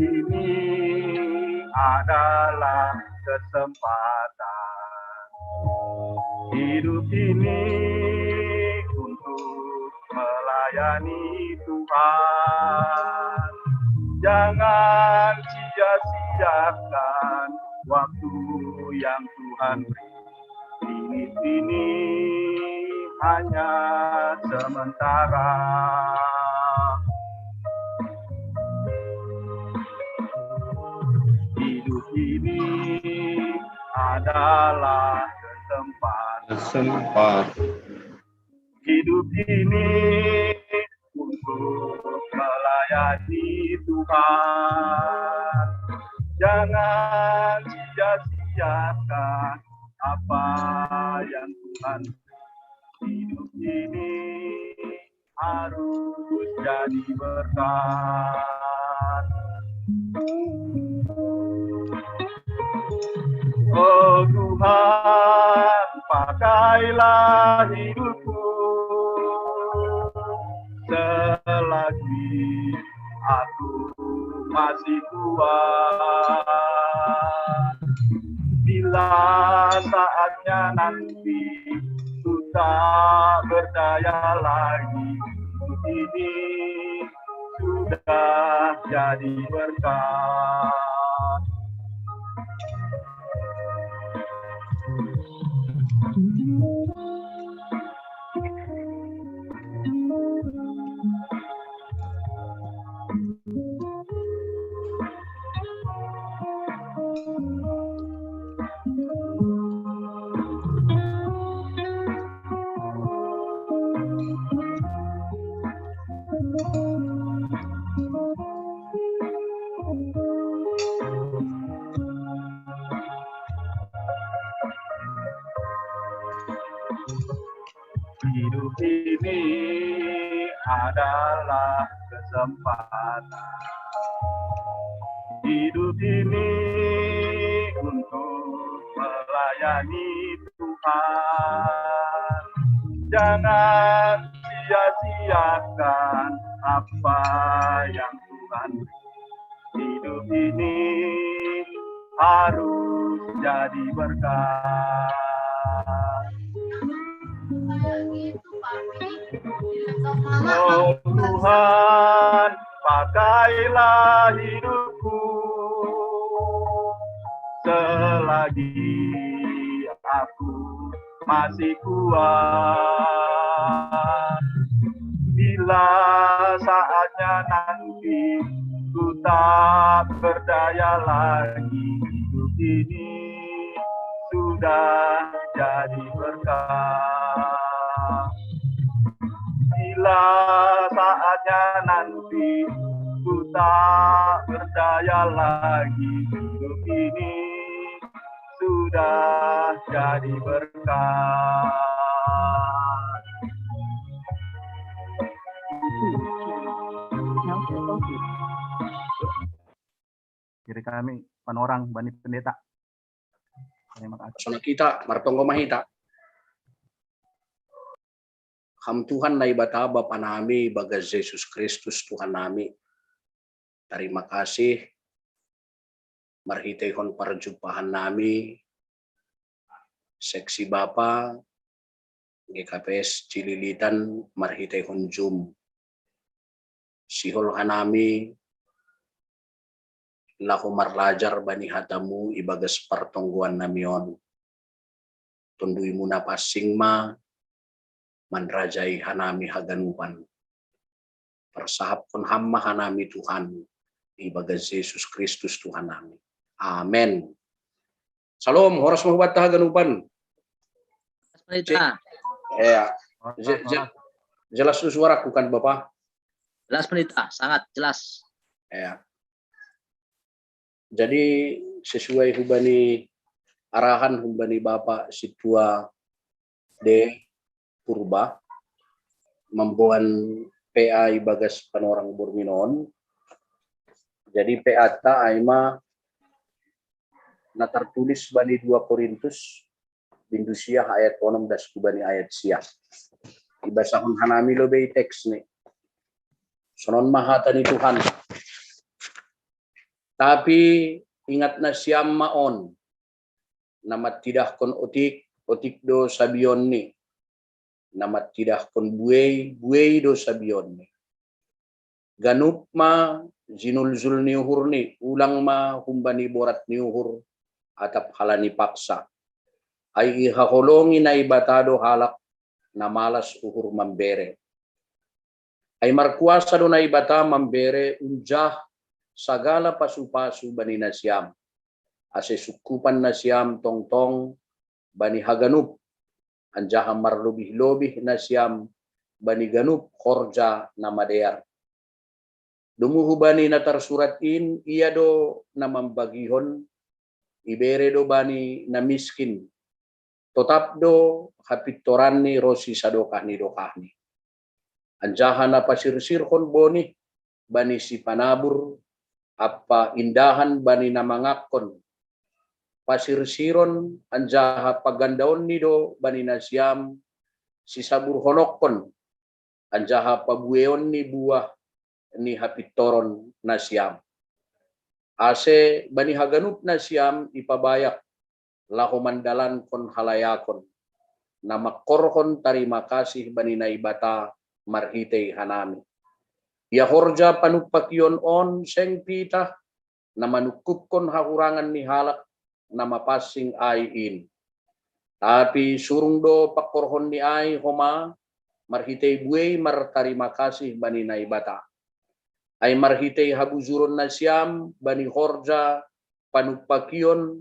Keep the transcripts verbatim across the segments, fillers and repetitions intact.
Ini adalah kesempatan hidup ini untuk melayani Tuhan. Jangan sia-siakan waktu yang Tuhan beri. Ini hanya sementara. Hidup ini adalah kesempatan. Sempat. Hidup ini untuk melayani Tuhan. Jangan sia-siakan apa yang Tuhan beri. Hidup ini harus jadi berkat. Oh Tuhan, pakailah hidupku selagi aku masih kuat. Bila saatnya nanti ku tak berdaya lagi, ini sudah jadi berkat. Hidup ini adalah kesempatan. Hidup ini untuk melayani Tuhan. Jangan sia-siakan apa yang Tuhan beri. Hidup ini harus jadi berkat. Oh Tuhan, pakailah hidupku selagi aku masih kuat. Bila saatnya nanti ku tak berdaya lagi, hidup ini sudah jadi berkat. Bila saatnya nanti ku tak berdaya lagi, hidup ini sudah jadi berkat. Kiri kami panorang bani pendeta. Terima kasih. Sona kita martonggo mahita. Ham Tuhan Naibata Bapa nami bagas Yesus Kristus Tuhan nami. Terima kasih marhiteihon parjumpahan nami seksi Bapa G K P S Cililitan marhiteihon Zoom. Sihol hanami laho marlajar bani hatamu ibagas partonggoan nami on. Tonduymu na pansing ma manrajai hanami haganupan. Parsahapkon ham ma hanami Tuhan ibagas Yesus Kristus Tuhan nami. Amen. Salom, horas ma hubanta haganupan. Pendeta. Ya, je- je- jelas tu suaraku kan Bapak? Jelas Pendeta, sangat jelas. Ya. Jadi sesuai hubani arahan hubani Bapak Situa de Purba mamboan P A ibagas panorang borngin on. Jadi P A ta ai ma na tartulis bani dua Korintus bindu sia ayat onom das hubani ayat sia. Ibasahon hanami lo bei teks ni. Sonon ma hata ni Tuhan. Tapi ingat nasiam ma on, na mattidahkon otik, otik do sabionni, na mattidahkon buei, buei do sabionni. Ganup ma jinuljul ni uhurni, ulang ma humbani borat ni uhur, atap halani paksa. Ai ihaholongi Naibata do halak na malas uhur mambere. Ai markuasa do Naibata mambere unjah sagala pasu-pasu bani nasiam, ase sungkupan nasiam tongtong bani haganup, anjaha marlobih-lobih nasiam bani ganup horja na madear. Domu hubani na tarsurat in, ia do na mambagihon, ibere do bani na miskin, totap do hapintoranni ronsi sadokah ni dokahni. Anjaha na pasirsirhon bonih bani sipanabur, ampa indahan bani na mangakkon. Pasirsiron anjaha pagandaonni do bani nasiam sisaburhonokkon, anjaha pabueonni buah ni hapintoron nasiam. Ase bani haganup nasiam ipabayak, laho mandalankon halayakon, na mangkorhon tarima kasih bani Naibata marhitei hanami. Ia horja panumpakion on seng pitah, na manungkupkon hahurangan ni halak na mapansing ai in. Tapi surung do pangkorhon ni ai homa marhitei buei martarima kasih bani Naibata. Ai marhitei habujuron nasiam bani horja panumpakion,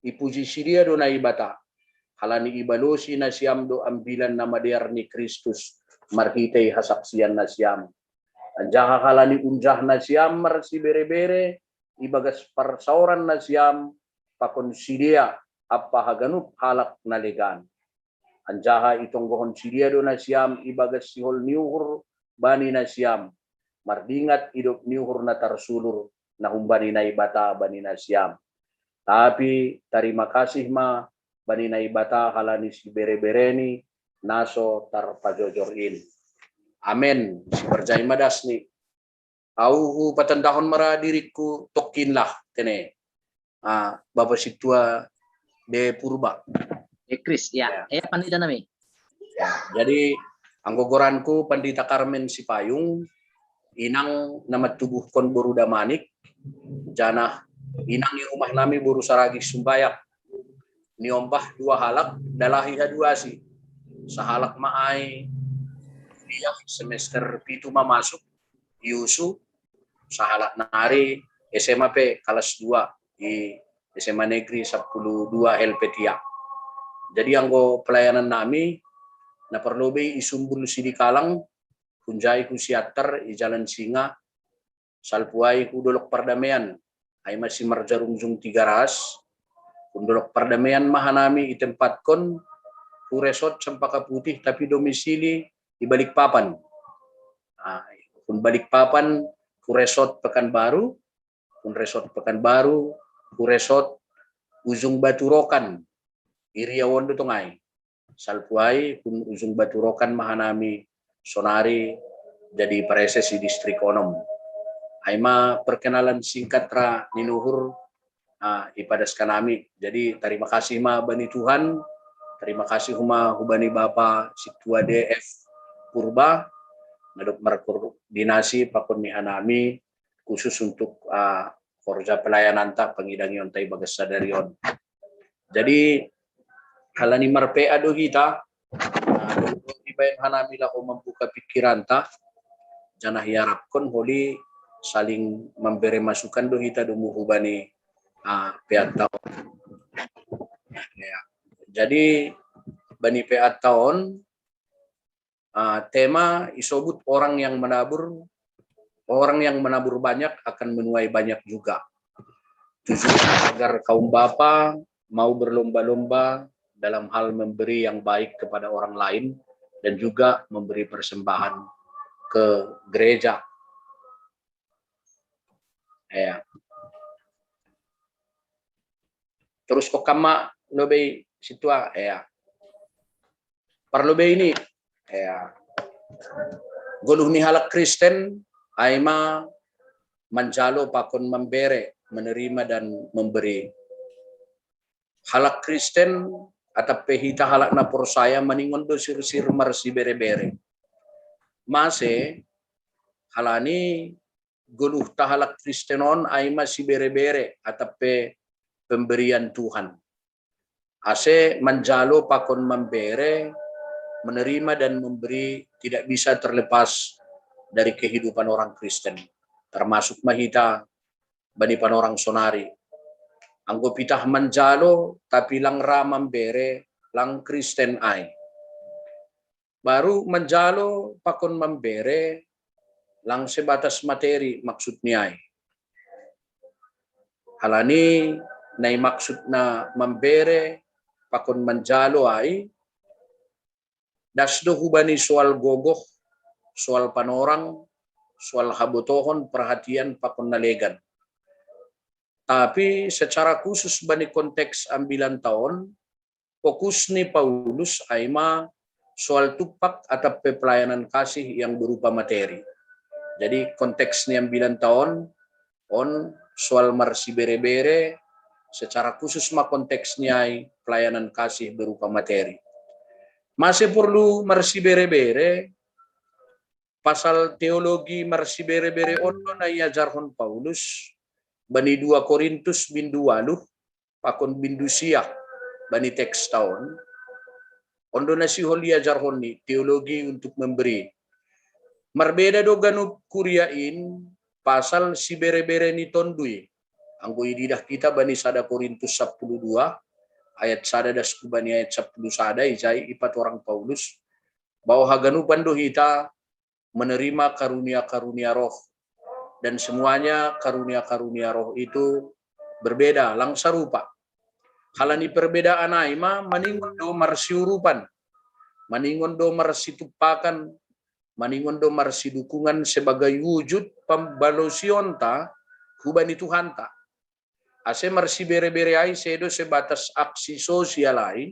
ipuji sidea do Naibata, halani ibalosi nasiam do ambilan na madear ni Kristus marhitei hasaksian nasiam. Anjaha halani unjah nasiam marsibere-bere ibagas parsaoran nasiam pakon sidea ampa haganup halak na legan. Anjaha itonggohon sidea do nasiam ibagas sihol ni uhur bani nasiam, mardingat idop ni uhur na tarsulur na humbani Naibata bani nasiam. Tapi tarima kasih ma bani Naibata halani sibere-bereni na so tarpajojor in. Amen. Siparjai ma dasni. Au hupatandahon ma ra diringku tongkin lah, tene. Ah, Bapa Sintua de Purba. Eh, Kris, ya. Ya. Eh, Pandita nami. Ya, jadi anggo goranku Pandita Karmen Sipayung, inang na mantubuhkon boru Damanik, janah inang ni rumah nami boru Saragih Sumbayak. Niombah dua halak, dalahi haduasi. Sahalak ma ai kuliah semester pitu ma masuk, I U S U, sahalak nari S M A pe kalas dua di S M A Negeri Sampulu Dua Helvetia. Jadi anggo pelayanan nami, na parlobei i Sumbul Sidikalang, hunjai hu Siantar i Jalan Singa, salpu ai hu Dolok Pardamaian, ai ma si marjarungjung Tigaras, hun Dolok Pardamaian ma hanami itempatkon hu resort Cempaka Putih, tapi domisili i Balikpapan. Ah, hun Balikpapan hu resort Pekanbaru, hun resort Pekanbaru hu resort Ujung Batu Rokan, i Riau on do tong ai. Salpu ai hun Ujung Batu Rokan ma hanami sonari jadi pareses i Distrik Onom. Ai ma perkenalan singkat ra ni uhur, ah, ipadas hanami. Jadi tarima kasih ma bani Tuhan, tarima kasih homa hubani Bapa Sintua D F Purba, na dob markoordinasi pakon ni hanami khusus untuk, ah, horja pelayananta, pangidangionta ibagas sadari on. Jadi halani marpea do hita, ah, dibaen hanami laho mambuka pikiranta, janah iarapkon holi saling mambere masukan do hita domu hubani, ah, peanta on. Ya. Jadi bani peanta on, ah, tema isobut orang yang menabur, orang yang menabur banyak akan menuai banyak juga. Tujuan agar kaum bapa mau berlomba-lomba dalam hal memberi yang baik kepada orang lain dan juga memberi persembahan ke gereja. Ya. Terus ko kamma lobei Sintua, ya. Parlobei ni, ya. Goluh ni halak Kristen, ai ma manjalo pakon mambere, menerima dan memberi. Halak Kristen atap pe hita halak na porsaya maningon do sirsir marsibere-bere. Mase, halani goluhta halak Kristen on ai masibere-bere atap pe pemberian Tuhan. Ase manjalo pakon mambere, menerima dan memberi tidak bisa terlepas dari kehidupan orang Kristen, termasuk ma hita bani panorang sonari. Anggo pitah manjalo tapi lang ra mambere, lang Kristen ai. Baru manjalo pakon mambere, lang sebatas materi maksudni ai. Halani na i maksud na mambere pakon manjalo ai, das do hubani soal gogoh, soal panorang, soal habotohon, perhatian pakon na legan. Tapi secara khusus bani konteks ambilan taon, fokus ni Paulus ai ma soal tumpak atap pe pelayanan kasih yang berupa materi. Jadi konteks ni ambilan taon on soal marsibere-bere, secara khusus ma konteks ni ai pelayanan kasih berupa materi. Mase porlu marsibere-bere, pasal teologi marsibere-bere on do na iajarhon Paulus bani dua Korintus bindu waluh pakon bindu sia bani teks taon. On do na sihol iajarhon ni teologi untuk memberi. Marbeda do ganup kuria in pasal sibere-bere ni tondui. Anggo ididah kita bani sada Korintus sapuluh dua ayat sada das ku bani ayat sapuluh sada, ijai ipatorang Paulus bahwa haganupan do hita menerima karunia-karunia roh. Dan semuanya karunia-karunia roh itu berbeda, lang sarupa. Halani perbedaan ai ma maningon do marsiurupan, maningon do marsitumpakan, maningon do marsidukungan sebagai wujud pambalosionta hubani Tuhanta. Ase marsibere-bere ai sedo sebatas aksi sosial ai,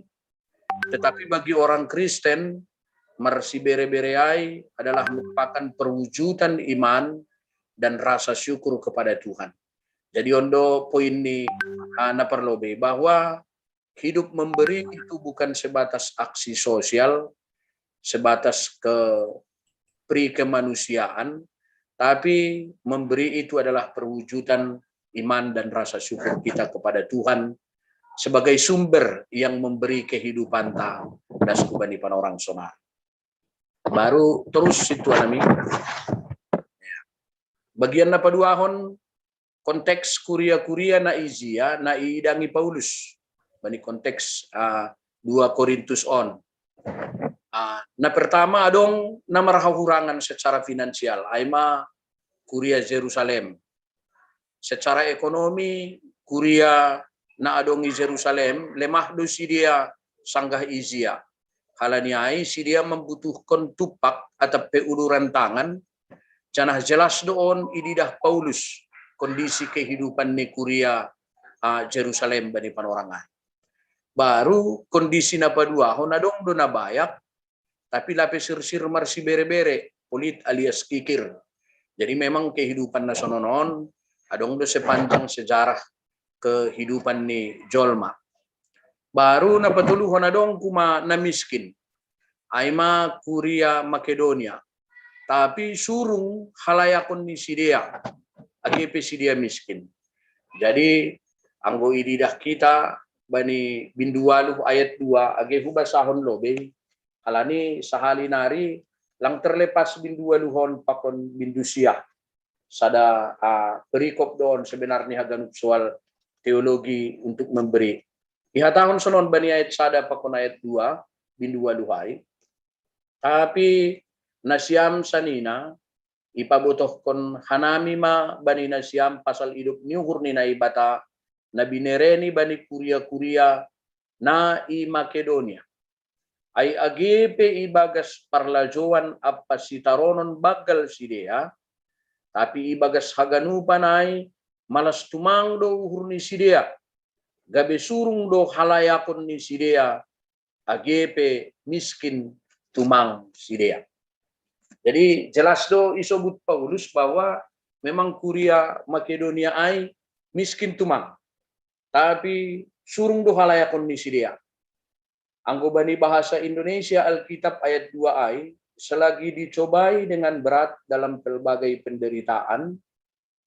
tetapi bagi orang Kristen, marsibere-bere ai adalah merupakan perwujudan iman dan rasa syukur kepada Tuhan. Jadi on do poin ni, ah, na parlobei, bahwa hidup memberi itu bukan sebatas aksi sosial, sebatas ke pri kemanusiaan, tapi memberi itu adalah perwujudan iman dan rasa syukur kita kepada Tuhan sebagai sumber yang memberi kehidupan ta, das ku bani panorang sonari. Baru terus situ anami. Bagian na paduahon, konteks kuria-kuria na ijia na iidangi Paulus bani konteks, ah, dua Korintus on. Ah, na pertama, adong na marhahurangan secara finansial, ai ma kuria Jerusalem. Secara ekonomi, kuria na adong i Jerusalem lemah do sidea sanggah ijia. Halani ai sidea mambutuhkon tumpak atap pe uluran tangan, janah jelas do on ididah Paulus kondisi kehidupan ni kuria, ah, Jerusalem bani panorang ai. Baru kondisi na paduahon, adong do na bayak, tapi lape sirsir marsibere-bere, polit alias kikir. Jadi memang kehidupan na sonon on adong do sepanjang sejarah kehidupan ni jolma. Baru na patoluhon, adong kuma na miskin, ai ma kuria Makedonia. Tapi surung halayakon ni sidea, age pe sidea miskin. Jadi anggo ididah kita bani bindu waluh ayat dua, age hubasahon lobei, halani sahali nari lang terlepas bindu waluh on pakon bindu sia. Sada, ah, perikop do on sebenarni haganup soal teologi untuk memberi. Ihatahon sonon bani ayat sada pakon ayat dua, bindu waluh ai. Tapi nasiam sanina, ipabotohkon hanami ma bani nasiam pasal idop ni uhur ni Naibata na binereni bani kuria-kuria na i Makedonia. Ai age pe ibagas parlajouan ampa sitaronon banggal sidea, tapi ibagas haganupan ai malas tumang do uhur ni sidea, gabe surung do halayakon ni sidea, age pe miskin tumang sidea. Jadi jelas do isobut Paulus bahwa memang kuria Makedonia ai miskin tumang. Tapi surung do halayakon ni sidea. Anggo bani bahasa Indonesia Alkitab ayat dua ai, selagi dicobai dengan berat dalam pelbagai penderitaan,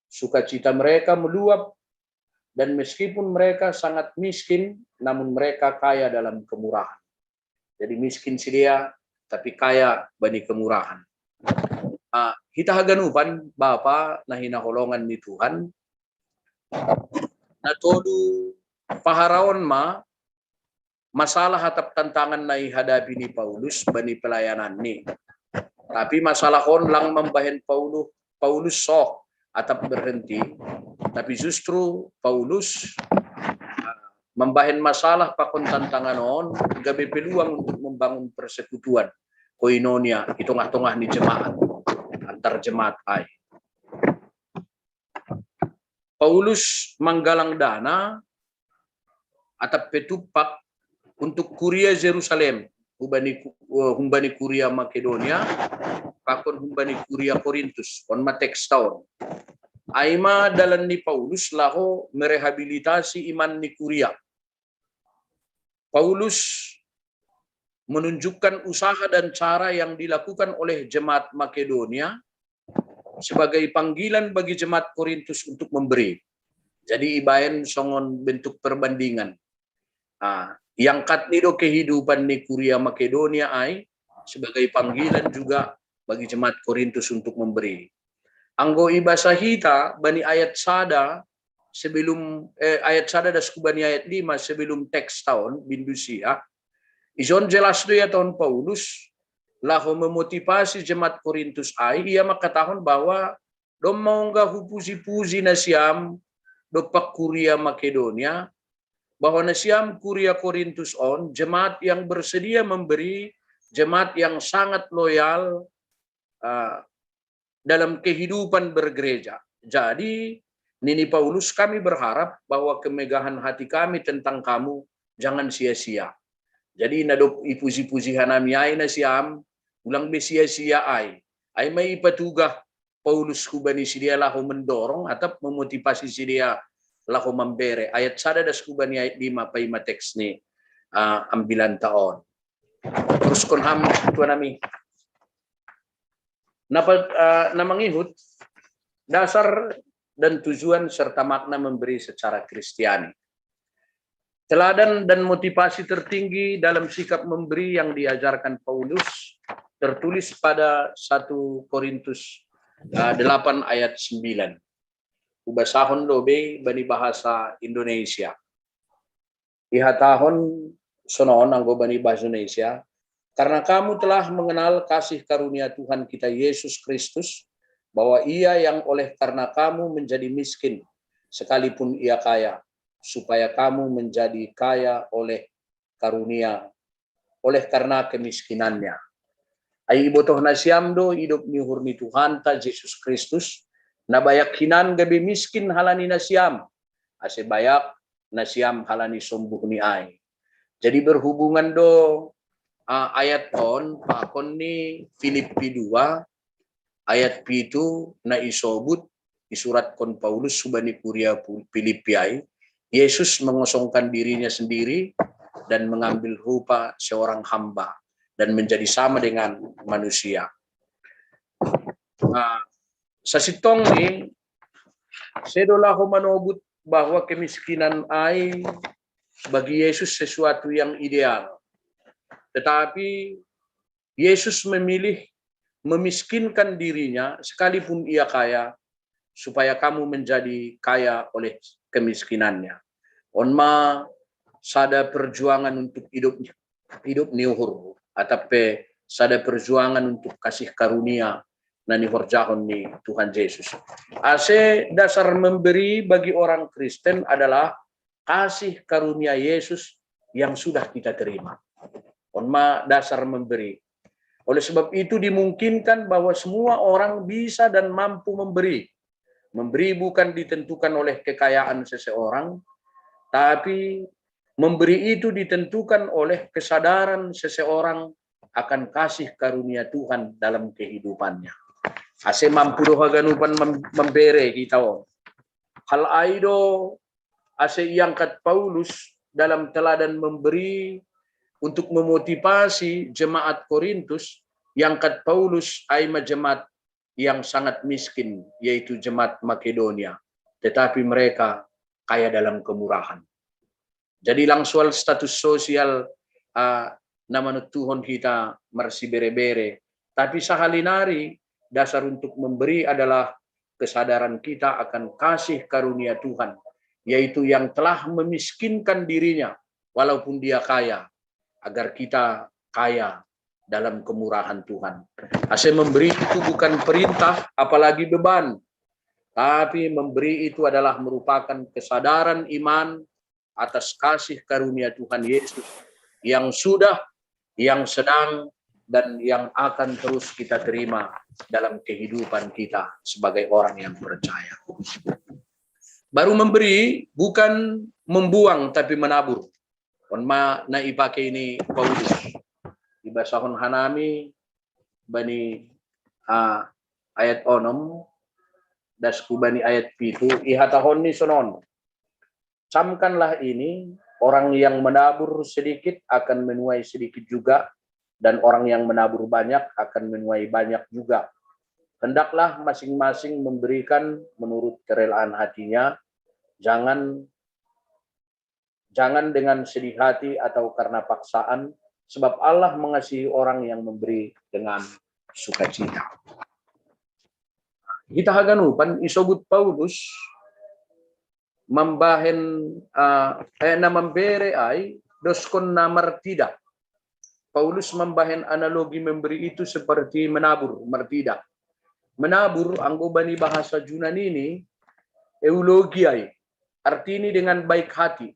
sukacita mereka meluap, dan meskipun mereka sangat miskin, namun mereka kaya dalam kemurahan. Jadi miskin sidea, tapi kaya bani kemurahan. Ah, hita haganupan bapa na hinaholongan ni Tuhan, na tolu paharaon ma masalah atap tantangan na ihadapi ni Paulus bani pelayananni. Tapi masalah on lang mambahen Paulus, Paulus sok atap berhenti, tapi justru Paulus ah, mambahen masalah pakon tantangan on gabe peluang untuk membangun persekutuan koinonia i tongah-tongah ni jemaat, antar jemaat ai. Paulus manggalang dana atap pe tumpak untuk kuria Jerusalem, humbani ku-, eh, humbani kuria Makedonia, pakon humbani kuria Korintus, on ma teks ta on. Ai ma dalan ni Paulus laho merehabilitasi iman ni kuria. Paulus menunjukkan usaha dan cara yang dilakukan oleh jemaat Makedonia sebagai panggilan bagi jemaat Korintus untuk memberi. Jadi ibaen songon bentuk perbandingan. Ah, iangkat ni do kehidupan ni kuria Makedonia ai sebagai panggilan juga bagi jemaat Korintus untuk memberi. Anggo ibasa hita bani ayat sada sebelum, eh, ayat sada das hubani ayat lima sebelum teks ta on bindu sia, ison jelas do ia ta on Paulus laho memotivasi jemaat Korintus ai, ia mangkatahon bahwa domma ongga hupuji-puji nasiam dompak kuria Makedonia, bahwa nasiam kuria Korintus on jemaat yang bersedia memberi, jemaat yang sangat loyal, ah, dalam kehidupan bergereja. Jadi nini Paulus, kami berharap bahwa kemegahan hati kami tentang kamu jangan sia-sia. Jadi na dob ipuji-puji hanami ai nasiam, ulang be sia-sia ai. Ai ma ipatugah Paulus hubani sidea laho mendorong atap memotivasi sidea laho mambere. Ayat sada das hubani ayat lima paima teks ni, ah, ambilanta on. Teruskon ham tuanami. Na, pa- ah, na mangihut dasar dan tujuan serta makna memberi secara Kristiani. Teladan dan motivasi tertinggi dalam sikap memberi yang diajarkan Paulus tertulis pada satu Korintus, ah, delapan ayat sembilan. Hubasahon do be bani bahasa Indonesia. Ihatahon sonon anggo bani bahasa Indonesia, karena kamu telah mengenal kasih karunia Tuhan kita Yesus Kristus, bahwa Ia yang oleh karena kamu menjadi miskin, sekalipun Ia kaya, supaya kamu menjadi kaya oleh karunia, oleh karena kemiskinannya. Ai ibotoh nasiam do idop ni uhur ni Tuhanta Jesus Kristus, na bayak hinan gabe miskin halani nasiam, ase bayak nasiam halani sombuhni ai. Jadi berhubungan do, ah, ayat on pakon ni Filipi dua ayat pitu na isobut isuratkon Paulus hubani kuria Pu-, Filipi ai, Yesus mengosongkan dirinya sendiri dan mengambil rupa seorang hamba dan menjadi sama dengan manusia. Nah, sasintongni sedo laho manobut bahwa kemiskinan ai bagi Yesus sesuatu yang ideal. Tetapi Yesus memilih memiskinkan dirinya sekalipun Ia kaya, supaya kamu menjadi kaya oleh kemiskinannya. On ma sada perjuangan untuk hidup, hidup ni uhur, atap pe sada perjuangan untuk kasih karunia na nihorjahon ni Tuhan Jesus. Ase dasar memberi bagi orang Kristen adalah kasih karunia Yesus yang sudah kita terima. On ma dasar memberi. Oleh sebab itu dimungkinkan bahwa semua orang bisa dan mampu memberi. Memberi bukan ditentukan oleh kekayaan seseorang, tapi memberi itu ditentukan oleh kesadaran seseorang akan kasih karunia Tuhan dalam kehidupannya. Ase mampu do haganupan mem- membere hita on. Hal ai do ase iangkat Paulus dalam teladan memberi untuk memotivasi jemaat Korintus, iangkat Paulus ai ma jemaat yang sangat miskin, yaitu jemaat Makedonia. Tetapi mereka kaya dalam kemurahan. Jadi langsual status sosial uh, na manuntuhon hita marsibere-bere. Tapi sahali nari dasar untuk memberi adalah kesadaran kita akan kasih karunia Tuhan, yaitu yang telah memiskinkan dirinya walaupun dia kaya, agar kita kaya dalam kemurahan Tuhan. Ase memberi itu bukan perintah, apalagi beban. Tapi memberi itu adalah merupakan kesadaran iman atas kasih karunia Tuhan Yesus yang sudah, yang sedang, dan yang akan terus kita terima dalam kehidupan kita sebagai orang yang percaya. Baru memberi bukan membuang tapi menabur. On ma na ipake ni Paulus. Ibasahon hanami bani uh, ayat onom dasku bani ayat pitu, ihatahon ni sonon. Camkanlah ini, orang yang menabur sedikit akan menuai sedikit juga, dan orang yang menabur banyak akan menuai banyak juga. Hendaklah masing-masing memberikan menurut kerelaan hatinya, jangan jangan dengan sedih hati atau karena paksaan, sebab Allah mengasihi orang yang memberi dengan sukacita. Hita haganupan isobut Paulus mambahen uh, eh, na mambere ai doskon na martida. Paulus mambahen analogi memberi itu seperti menabur, martida. Menabur anggo bani bahasa Junani ni eulogia i, artini dengan baik hati.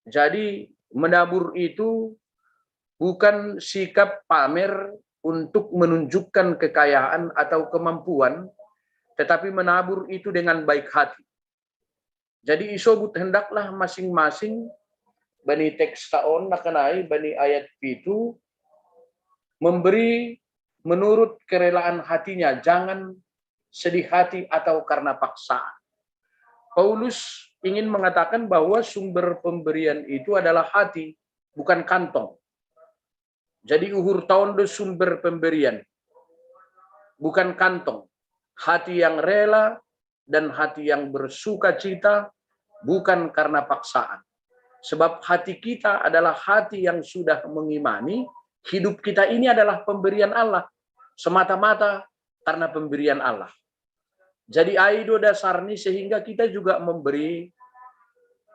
Jadi menabur itu bukan sikap pamer untuk menunjukkan kekayaan atau kemampuan, tetapi menabur itu dengan baik hati. Jadi isobut hendaklah masing-masing bani teks taon nakanai bani ayat pitu memberi menurut kerelaan hatinya, jangan sedih hati atau karena paksaan. Paulus ingin mengatakan bahwa sumber pemberian itu adalah hati, bukan kantong. Jadi uhur taon do sumber pemberian, bukan kantong. Hati yang rela dan hati yang bersuka cita, bukan karena paksaan. Sebab hati kita adalah hati yang sudah mengimani hidup kita ini adalah pemberian Allah, semata-mata karena pemberian Allah. Jadi ai do dasarni sehingga kita juga memberi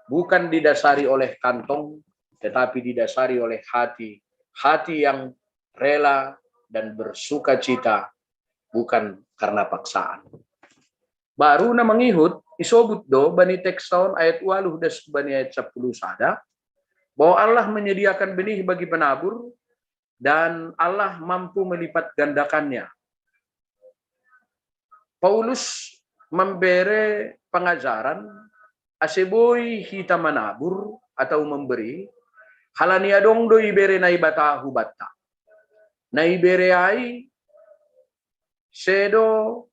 bukan didasari oleh kantong, tetapi didasari oleh hati, hati yang rela dan bersuka cita, bukan karena paksaan. Baru na mangihut isobut do bani teks taon ayat waluh das bani ayat sepuluh sada, bahwa Allah menyediakan benih bagi penabur dan Allah mampu melipat gandakannya. Paulus membere pengajaran ase boi hita manabur atau memberi, halani adong do ibere Naibata hubanta. Na ibere ai sedo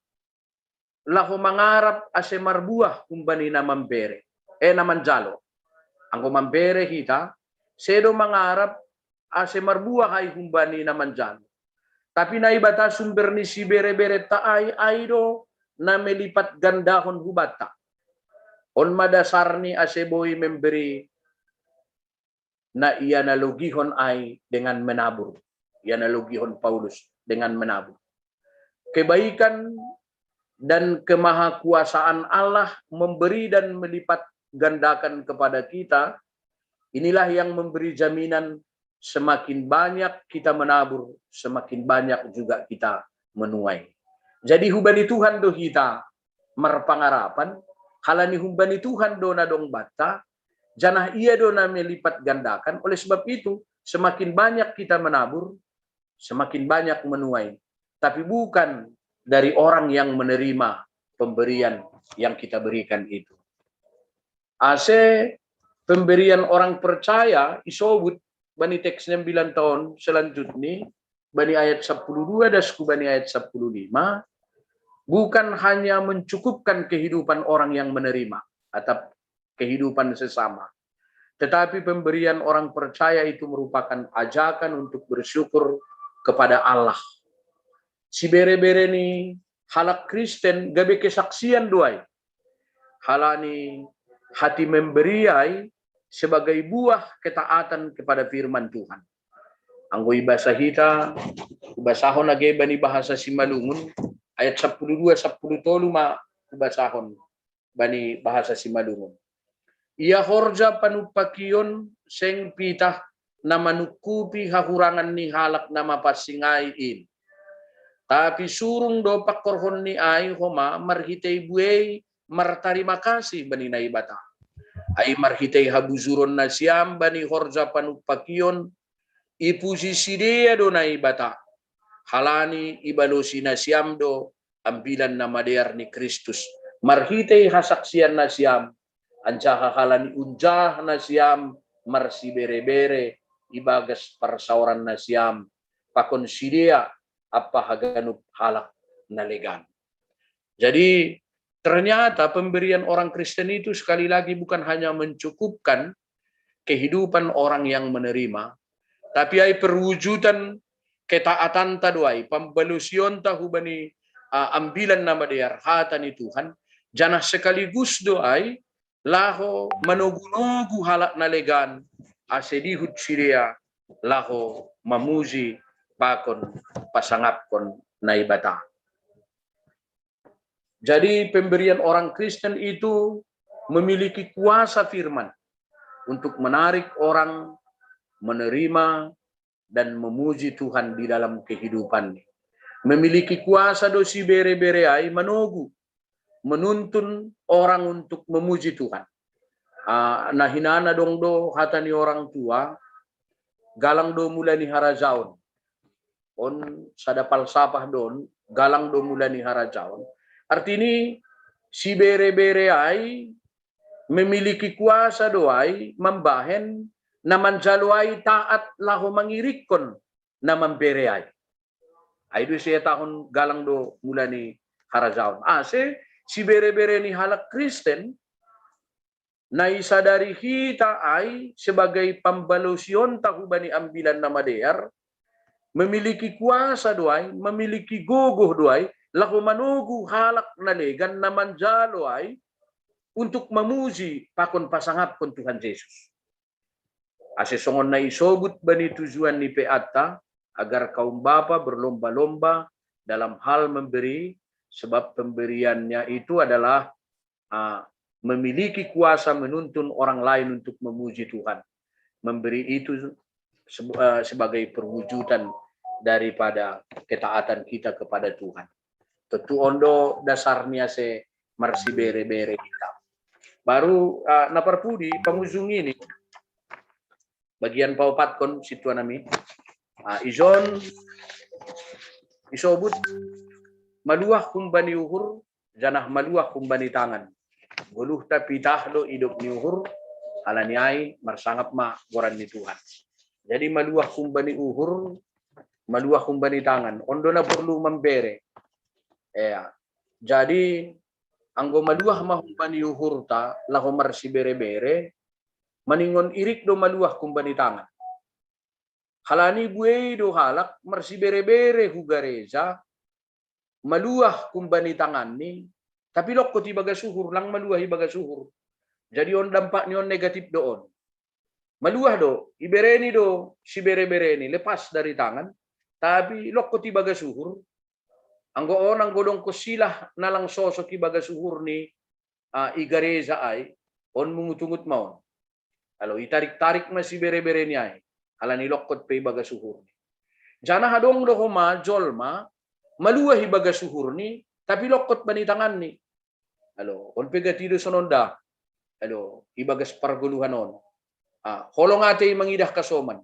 laho mangarap ase marbuah humbani na mambere, eh na manjalo. Anggo mambere hita, sedo mangarap ase marbuah ai humbani na manjalo. Tapi Naibata sumber ni sibere-berenta ai, ai do na melipat gandahon hubanta. On ma dasarni ase boi memberi na ianalogihon ai dengan menabur. Ianalogihon Paulus dengan menabur. Kebaikan dan kemahakuasaan Allah memberi dan melipat gandakan kepada kita, inilah yang memberi jaminan semakin banyak kita menabur, semakin banyak juga kita menuai. Jadi humbani Tuhan do hita marpangarapan, halani humbani Tuhan do na dong banta, janah ia do na melipat gandakan. Oleh sebab itu, semakin banyak kita menabur, semakin banyak menuai. Tapi bukan dari orang yang menerima pemberian yang kita berikan itu. Ase pemberian orang percaya isobut bani teks sembilan taon selanjutnya, bani ayat sepuluh dua dasku bani ayat sepuluh lima, bukan hanya mencukupkan kehidupan orang yang menerima atau kehidupan sesama, tetapi pemberian orang percaya itu merupakan ajakan untuk bersyukur kepada Allah. Sibere-bere ni halak Kristen gabe kesaksian do ai. Halani hati memberi ai sebagai buah ketaatan kepada firman Tuhan. Anggo ibasa hita, ibasahon age bani bahasa Simalungun, ayat sapuluh dua, sapuluh tolu ma ibasahon bani bahasa Simalungun. Ia horja panumpakion seng pitah na manungkupi hahurangan ni halak na mapansing ai in. Tapi surung do pangkorhon ni ai homa marhitei buei martarima kasih bani Naibata. Ai marhitei habujuron nasiam bani horja panumpakion, ipuji sidea do Naibata. Halani ibalosi nasiam do ambilan na madear ni Kristus marhitei hasaksian nasiam, anjaha halani unjah nasiam marsibere-bere ibagas parsaoran nasiam pakon sidea ampa haganup halak na legan. Jadi, ternyata pemberian orang Kristen itu sekali lagi bukan hanya mencukupkan kehidupan orang yang menerima, tapi ai perwujudan ketaatanta do ai, pambalosionta hubani uh, ambilan na madear hata ni Tuhan, janah sekaligus do ai laho manogu-nogu halak na legan ase dihut sidea laho mamuji pakon pasangapkon Naibata. Jadi pemberian orang Kristen itu memiliki kuasa firman untuk menarik orang menerima dan memuji Tuhan di dalam kehidupan. Memiliki kuasa do sibere-bere ai manogu, menuntun orang untuk memuji Tuhan. Uh, na hinana dong do hata ni orang tua, galang do mula ni harajaon. On sada palsapah do on, galang do mula ni harajaon. Artini sibere-bere ai memiliki kuasa do ai mambahen na manjalo ai taat laho mangirikkon na mambere ai. Ai do ise tahun galang do mula ni harajaon. Ase sibere-bere ni halak Kristen na isadari hita ai sebagai pambalosionta hubani ambilan na madear, memiliki kuasa do ai, memiliki gogoh do ai laho manogu halak na legan na manjalo ai untuk mamuji pakon pasangapkon Tuhan Jesus. Ase songon na isobut bani tujuan ni P A-ta, agar kaum bapa berlomba-lomba dalam hal memberi, sebab pemberiannya itu adalah uh, memiliki kuasa menuntun orang lain untuk memuji Tuhan. Memberi itu sebagai perwujudan daripada ketaatan kita kepada Tuhan. Tontu on do dasarnya se marsibere-bere kita. Baru uh, na parpudi pangujung ini, bagian paopatkon sintua nami. Uh, ison isobut maluah humbani uhur, janah maluah humbani tangan. Goluhta pitah do idop ni uhur, halani ai marsangap ma goran ni Tuhan. Jadi maluah humbani uhur, maluah humbani tangan. On do na porlu mambere. Ea. Jadi anggo maluah ma humbani uhurta laho marsibere-bere, maningon irik do maluah humbani tangan. Halani buei do halak marsibere-bere hu gareja, maluah humbani tanganni, tapi longkot ibagas uhur, lang maluah ibagas uhur. Jadi on dampak ni on negatif do on. Maluah do, ibereni do sibere-bereni lepas dari tangan, tapi longkot ibagas uhur. Anggo on, anggo dongkon silah na lang sosok ibagas uhur ni uh, i gareja ai, on mungut-ungut ma on. Alo itarik-tarik ma sibere-bereni ai, halani longkot pe ibagas uhurni. Janah adong do homa jolma maluah ibagas uhurni, tapi longkot bani tanganni. Alo on pe gati do sonon da. Alo ibagas pargoluhan on, ah, holong ate i mangidah kasoman.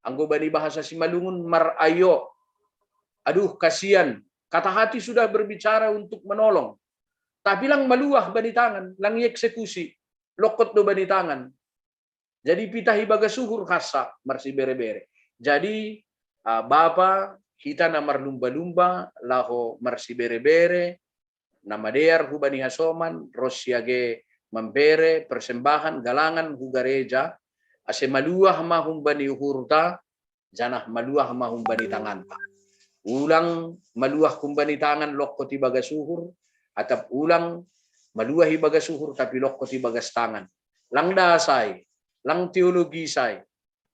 Anggo bani bahasa Simalungun mar ayo. Aduh, kasian. Kata hati sudah berbicara untuk menolong, tapi lang maluah bani tangan, lang ieksekusi, longkot do bani tangan. Jadi pitah ibagas uhur hansa marsibere-bere. Jadi uh, bapa, hita na marlumba-lumba laho marsibere-bere, na madear hubani hasoman, ros i age mambere persembahan galangan hu gareja, ase maluah ma humbani uhurta, janah maluah ma humbani tanganta. Ulang maluah humbani tangan longkot ibagas uhur, atap ulang maluah ibagas uhur tapi longkot ibagas tangan. Lang dasai, lang teologis ai,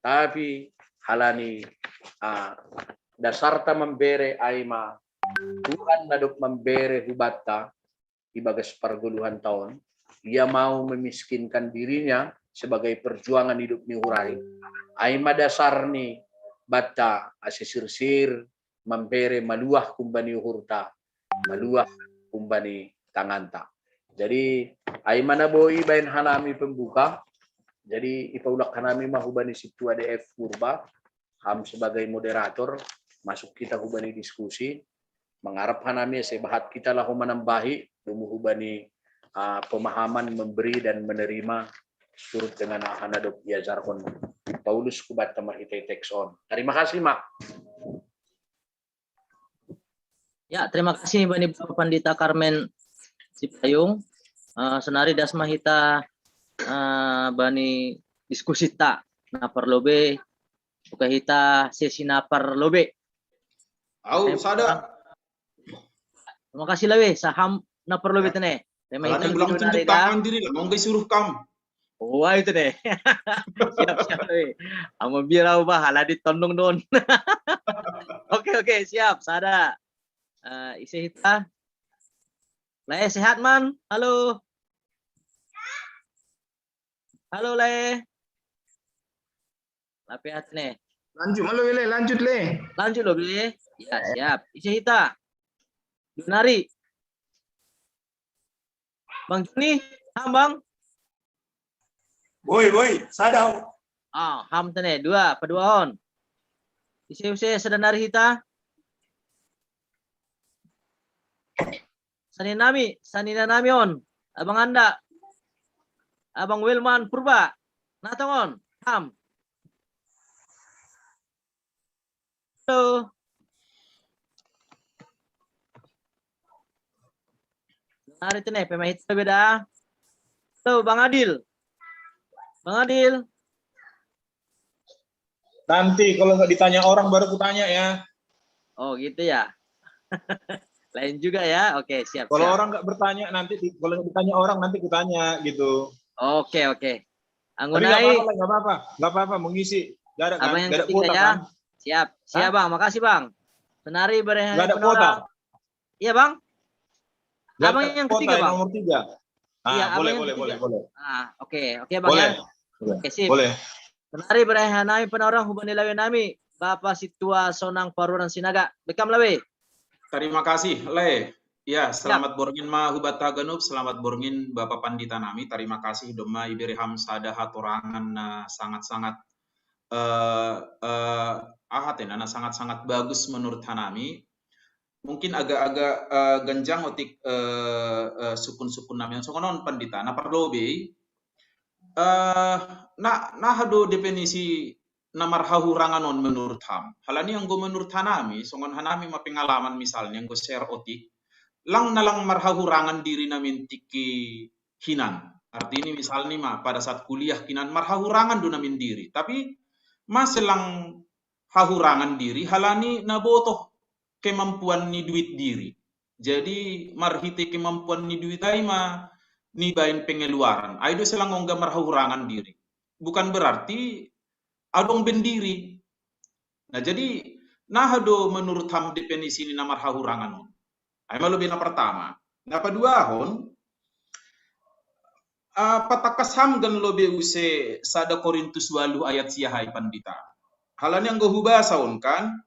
tapi halani, ah, dasarta mambere ai ma Tuhan na dob mambere hubanta ibagas pargoluhanta on, ia mau memiskinkan dirinya sebagai perjuangan hidup ni uhur ai, ai ma dasar ni banta ase sirsir mambere maluah humbani uhurta, maluah humbani tanganta. Jadi ai ma na boi baen hanami pembuka. Jadi ipaulak hanami ma hubani sintua D F Purba, ham sebagai moderator, masuk kita hubani diskusi, mangarap hanami ase bahat kita laho manambahi, domu hubani, ah, pemahaman memberi dan menerima surut dengan aha na dob iajarhon Paulus hubanta marhitei teks on. Terima kasih, Mak. Ya, terima kasih bani Bapak Pandita Karmen Sipayung. Eh, sonari das ma hita, eh, bani diskusita na parlobei, buka hita sesi na parlobei. Au, sada. Terima kasih lawe, saham na parlobei tene. Tema Kalau hita ulang gitu tunjuk nari dah. Tangan diri lah, mau nggak suruh kam. Wah, itu deh. Siap, siap, lawe. Amo bira ubah, haladi tondong don. Oke, oke, siap, sada. Eh, ise hita. Lae, sehat man? Halo. Halo, Lae. Lape hati ne. Lanjut malu le, lanjut le. Lanjut lo, Bli. Ya, siap. Ise hita. Donari. Bang Joni, ham, Bang? Boi, boi, sada. Ah, ham tene, dua, apa dua on? Ise use sada nari hita? Saninami, saninanami on. Abang Anda. Abang Wilman Purba. Natong on. Ham. Halo. Hari itu nih, pemain itu beda. Halo, Bang Adil. Bang Adil. Nanti kalau nggak ditanya orang baru kutanya ya. Oh, gitu ya. Lain juga ya. Oke, siap. Kalau siap. Orang nggak bertanya nanti, kalau nggak ditanya orang nanti kutanya gitu. Oke, oke. Tapi nggak apa-apa, Anggunai. Nggak apa-apa, nggak apa-apa mengisi. Nggak ada kan? Abang yang Nggak ada ketiga kuota ya. Kan? Siap. Siap, Bang. Makasih, Bang. Sonari berehan Nggak ada kuota. Iya, Bang. Nggak Abang ada yang kuota ketiga, Bang. Nomor tiga. Ah, Iya, abang boleh, yang boleh, ketiga. Boleh, boleh. Ah, oke, oke, Bang Boleh. Ya. Oke, sip. Boleh. Sonari berehan nami penorang hubani lawe nami Bapak Situa Sonang Paruran Sinaga. Bekam lawe. Terima kasih, Le. Ya, selamat borngin ma hubanta ganup, selamat borngin Bapak Pandita nami. Terima kasih domma ibere ham sada hatorangan na sangat-sangat eh eh aha tena, na sangat-sangat bagus menurut hanami. Mungkin agak-agak eh, ganjang otik eh eh, sukun-sukun nami. Songon on Pandita, na parlobei eh na na aha do definisi na marhahurangan on menurut ham? Halani anggo menurut hanami, songon hanami ma pengalaman misalnya anggo share otik, lang na lang marhahurangan diri nami tingki hinan. Artini misalni ma pada saat kuliah hinan marhahurangan do nami diri. Tapi mase lang hahurangan diri halani na botoh kemampuan ni duit diri. Jadi marhite kemampuan ni duit ai ma nibaen pengeluaran. Ai do selang ongga marhahurangan diri. Bukan berarti adong ben diri. Nah, jadi naha do menurut ham definisi ni na marhahurangan on? Ai ma lobe na pertama. Na paduahon, uh, patangkas ham gan lobe use sada Korintus walu ayat siahai Pandita. Halani anggo hubasa on kan,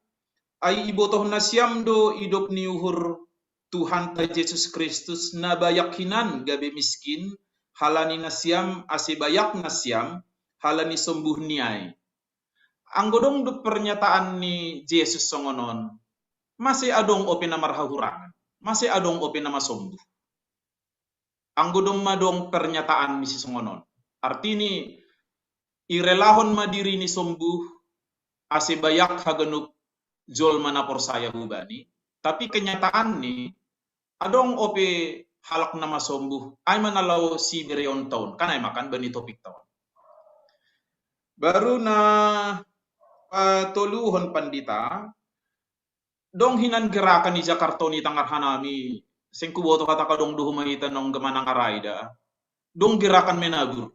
ai ibotoh nasiam do idop ni uhur Tuhanta Jesus Kristus na bayak hinan gabe miskin, halani nasiam ase bayak nasiam, halani sombuh ni ai. Anggo dong do pernyataan ni Jesus songon on, mase adong ope na marhahurangan, mase adong ope na masombuh. Anggo domma dong pernyataan ni si songon on. Artini irelahon ma diri ni sombuh ase bayak haganup jolma na porsaya hubani, tapi kenyataan ni adong ope halak na masombu, ai ma na laho sibereon taon, kan ai ma kan bani topik taon. Baru na patoluhon pandita, dong hinan gerakan i Jakarta on i tangar hanami, seng kuboto hata ka dong do huma hita nongga manangar ai da. Dong gerakan menabur.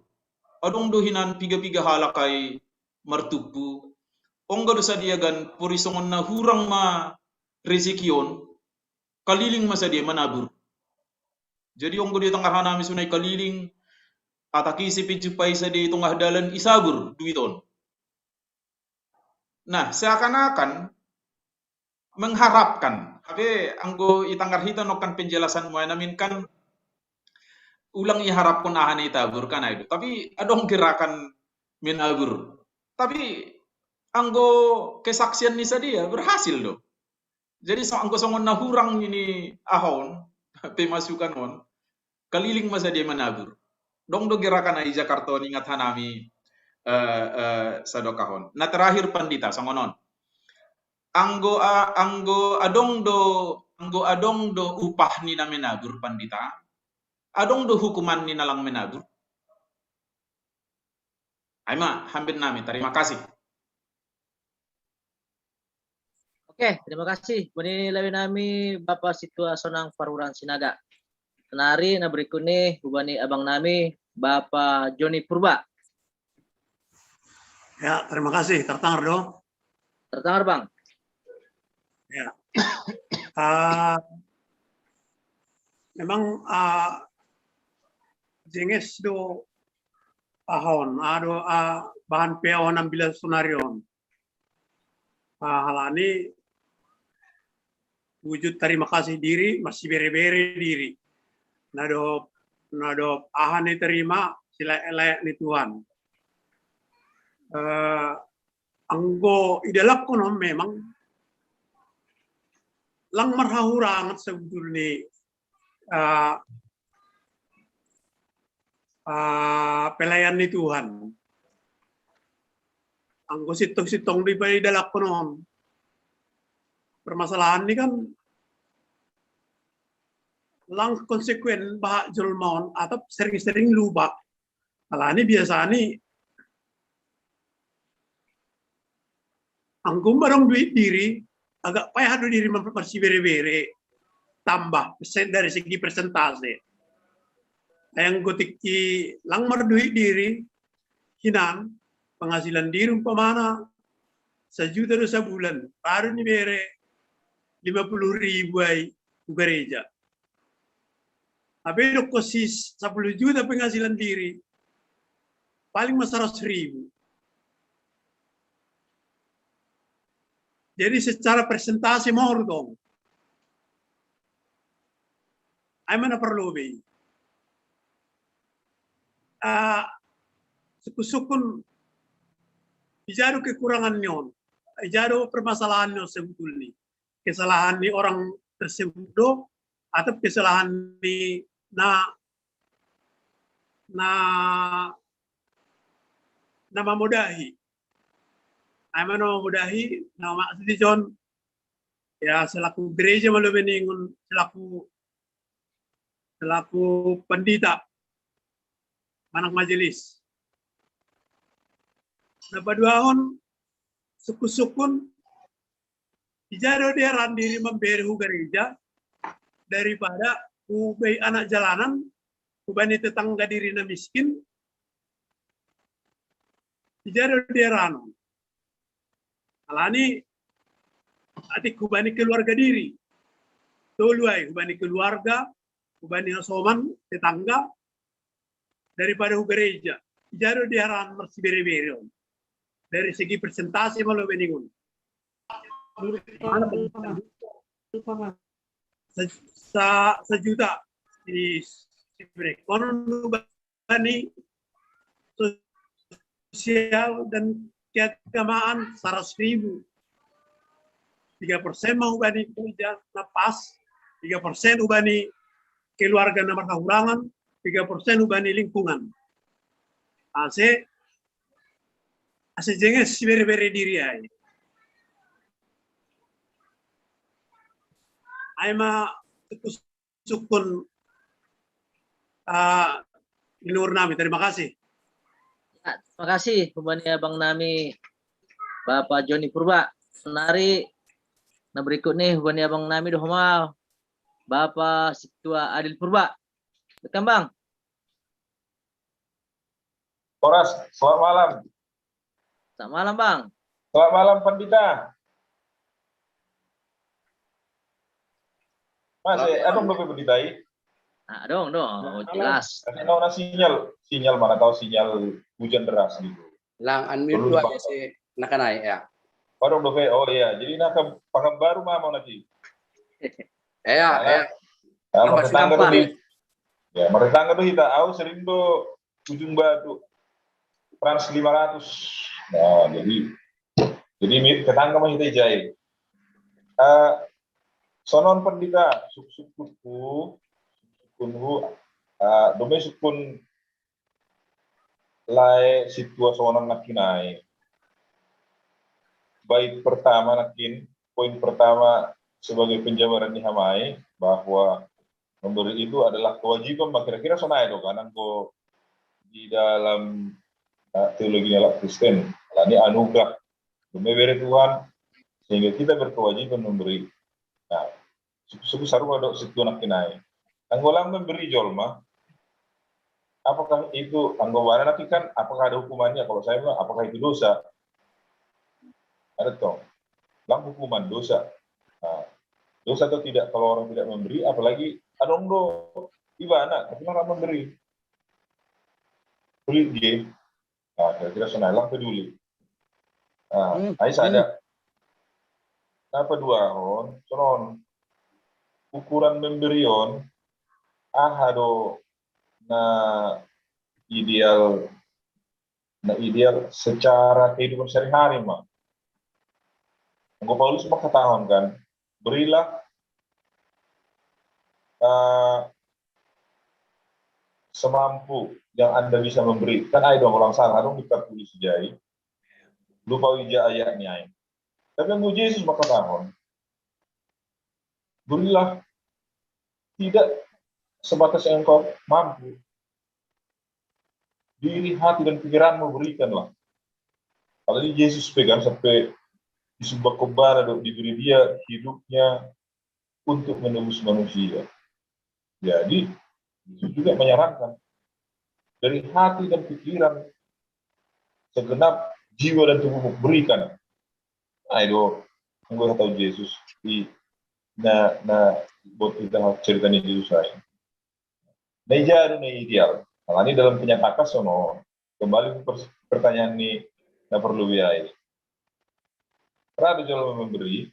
Adong do hinan piga-piga halak ai martumpu. Ongga do sadia gan pori songon na hurang ma rezeki on, kaliling ma sadia manabur. Jadi ongga do i tangar hanami sonai kaliling, atak ise pe jumpa i sadia i tongah dalan isabur duit on. Nah, seakan-akan mengharapkan. Tapi anggo i tangar hita nongkan penjelasan mu ai namin kan ulang iharapkon aha na itabur kan ai do. Tapi adong gerakan menabur. Tapi anggo kesaksian ni sadia berhasil do. Jadi so, anggo songon na hurang ini aha on, pemasukan on, kaliling ma sadia manabur. Dong do gerakan i Jakarta on, ingat hanami, eh, eh, sadokah on. Na terakhir pandita, songon on. Anggo a-, anggo adong do, anggo adong do upah ni na menabur pandita, adong do hukuman ni na lang menabur. Ai ma, hambennami, terima kasih. Oke, terima kasih. Bani lawenami Bapak Situa Sonang Paruran Sinaga. Nari na berikut ni hubani abang nami Bapak Joni Purba. Ya, terima kasih. Tertangar do? Tertangar, Bang. Ya. Ah, memang, ah, jenges do aha on, ado, ah, bahan peaon ambilan sonari on. Ah, halani wujud terima kasih diri, masih bere-bere diri. Na dohot, na dohot aha ni terima, silayak-layak ni Tuhan. Eh, anggo idalakkon on memang lang marhahurangan sebetulni, eh, eh, pelayan ni Tuhan. Anggo sintong-sintong do ipa idalakkon on. Permasalahan ni kan lang konsekuen bahat jolma on atau sering-sering lupa. Alani biasani anggo adong duit diri, agak payah do diri marsibere-bere, tambah persen dari segi persentase. Yang gotik i lang marduit diri, hinan penghasilan diri umpamana sajuta do sabulan, baru ni bere lima puluh ribu ai tu gereja. Tapi dok kosis sepuluh juta penghasilan diri, paling mas seratus ribu. Jadi secara persentase mau dong. Ai mana perlu be. Ah, sukun-sukun ijado kekurangan nyon, ijado permasalahan nyon sebetulnya. Kesalahan ni orang tersebut do, atau kesalahan ni na, na, na mamodahi. Ai mana mamodahi, na maksud di John, ya selaku gereja malu meningun, selaku, selaku pendeta, manang majelis. Na paduahon, sukun-sukun ijado dearan diri mambere hu gereja daripada hubei anak jalanan, hubani tetangga diri na miskin, ijado dearan. Alani atik hubani keluarga diri. Tolu ai, hubani keluarga, hubani hasoman, tetangga, daripada hu gereja. Ijado dearan marsibere-bere on. Dari segi persentase malu meningun. Mana persentase? Sa-, sa-, sajuta si, si break. Konon bani sosial dan keagamaan seratus ribu. Tiga persen mau bani kerja na pas, tiga persen ubani keluarga na marhahurangan, tiga persen ubani lingkungan. Ase, ase jenges sibere-bere diri ai. Ai ma sukun, ah, leluhur nami. Terima kasih. Ya, terima kasih, hubani abang nami, Bapak Joni Purba. Sonari, na berikut ni, hubani abang nami, dohoma, Bapak Situa Adil Purba. Silakan, Bang. Horas, selamat malam. Selamat malam, Bang. Selamat malam, Pandita. Masih, adong dope Pandita i? Ah, adong, adong. Oh, jelas. Kasi adong na sinyal, sinyal mana tahu sinyal hujan deras gitu. Lang unmute Perlu dua dipakai. Ya, si nakanai ya. Adong dope, oh iya, jadi na ke Pekanbaru mama nanti. Ya, ya. Ya, Apa matetangga sih, di, ya, matetangga do hita, au sering do Ujung Batu, Trans lima ratus. Nah, jadi, jadi mi-, tetangga mah hita i jai. Eh, sonon Pandita, suksukunhu, suksukunhu, eh, dome sukun lae Situa Sonon nangkin ai. Bait pertama nangkin, poin pertama sebagai penjabaran ni hami bahwa memberi itu adalah kewajiban, bah, kira-kira sonai do kan, anggo di dalam, eh, teologi ni halak Kristen, alani anugerah, dome bere Tuhan, sehingga kita berkewajiban memberi. Nah, suku-suku sarua do situa nangkin ai. Anggo lang memberi jolma, apakah itu, anggo bana nangkin kan, apakah ada hukumannya? Kalau saya bilang, apakah itu dosa? Ada toh. Lang hukuman dosa. Nah, dosa atau tidak kalau orang tidak memberi, apalagi adong do ibana, tapi lang memberi. Pelit ge. Nah, kira-kira sonai, lang peduli. Nah, Hmm, ai sada. hmm. Nah, paduahon, sonon. Ukuran memberi on, aha do na ideal, na ideal secara kehidupan sehari-hari, ma. Anggo Paulus mangkatahon kan, berilah, eh, semampu yang Anda bisa memberi. Kan ai do, ulang salah, adong di tertulis jai. Lupa ija ayat ni ai. Tapi anggo Jesus mangkatahon, berilah tidak sebatas yang engkau mampu. Diri, hati, dan pikiranmu berikanlah. Kalau ini Yesus pegang sampai disumbang kembali, diberi dia hidupnya untuk menebus manusia. Jadi, Yesus juga menyarankan, dari hati dan pikiran, segenap jiwa dan tubuhmu berikan. Nah, itu, anggo tahu Yesus di, na, na, buat kita cerita ni Yesus ai. Na ija do na ideal. Nah, ini dalam kenyataan sono, kembali ke pers-, pertanyaan ni na perlu biaya. Ada jual memberi,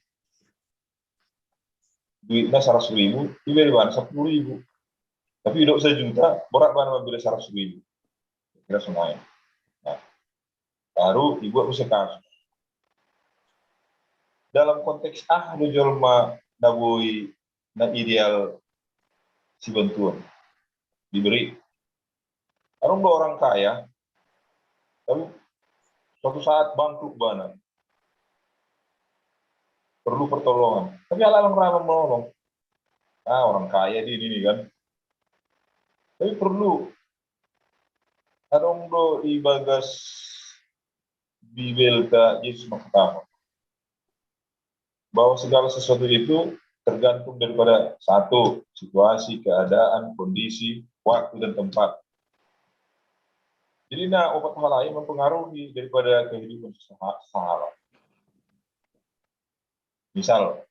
duitnya seratus ribu, iberi bana sepuluh ribu. Tapi idok sejuta, borat bana memberi seratus ribu. Kira sonai. Nah, baru dibuat muse kasus. Dalam konteks aha do jolma na boi, na ideal sibantuon diberi. Adong do orang kaya, tapi suatu saat bangkrut bana. Perlu pertolongan. Tapi halak lang ra menolong. Ah, orang kaya di ini kan. Tapi perlu. Adong do ibagas Bibelta Yesus mangkatahon bahwa segala sesuatu itu tergantung daripada satu, situasi, keadaan, kondisi, waktu, dan tempat. Jadi, na opat hal lain mempengaruhi daripada kehidupan seha-, sehari-hari. Misal,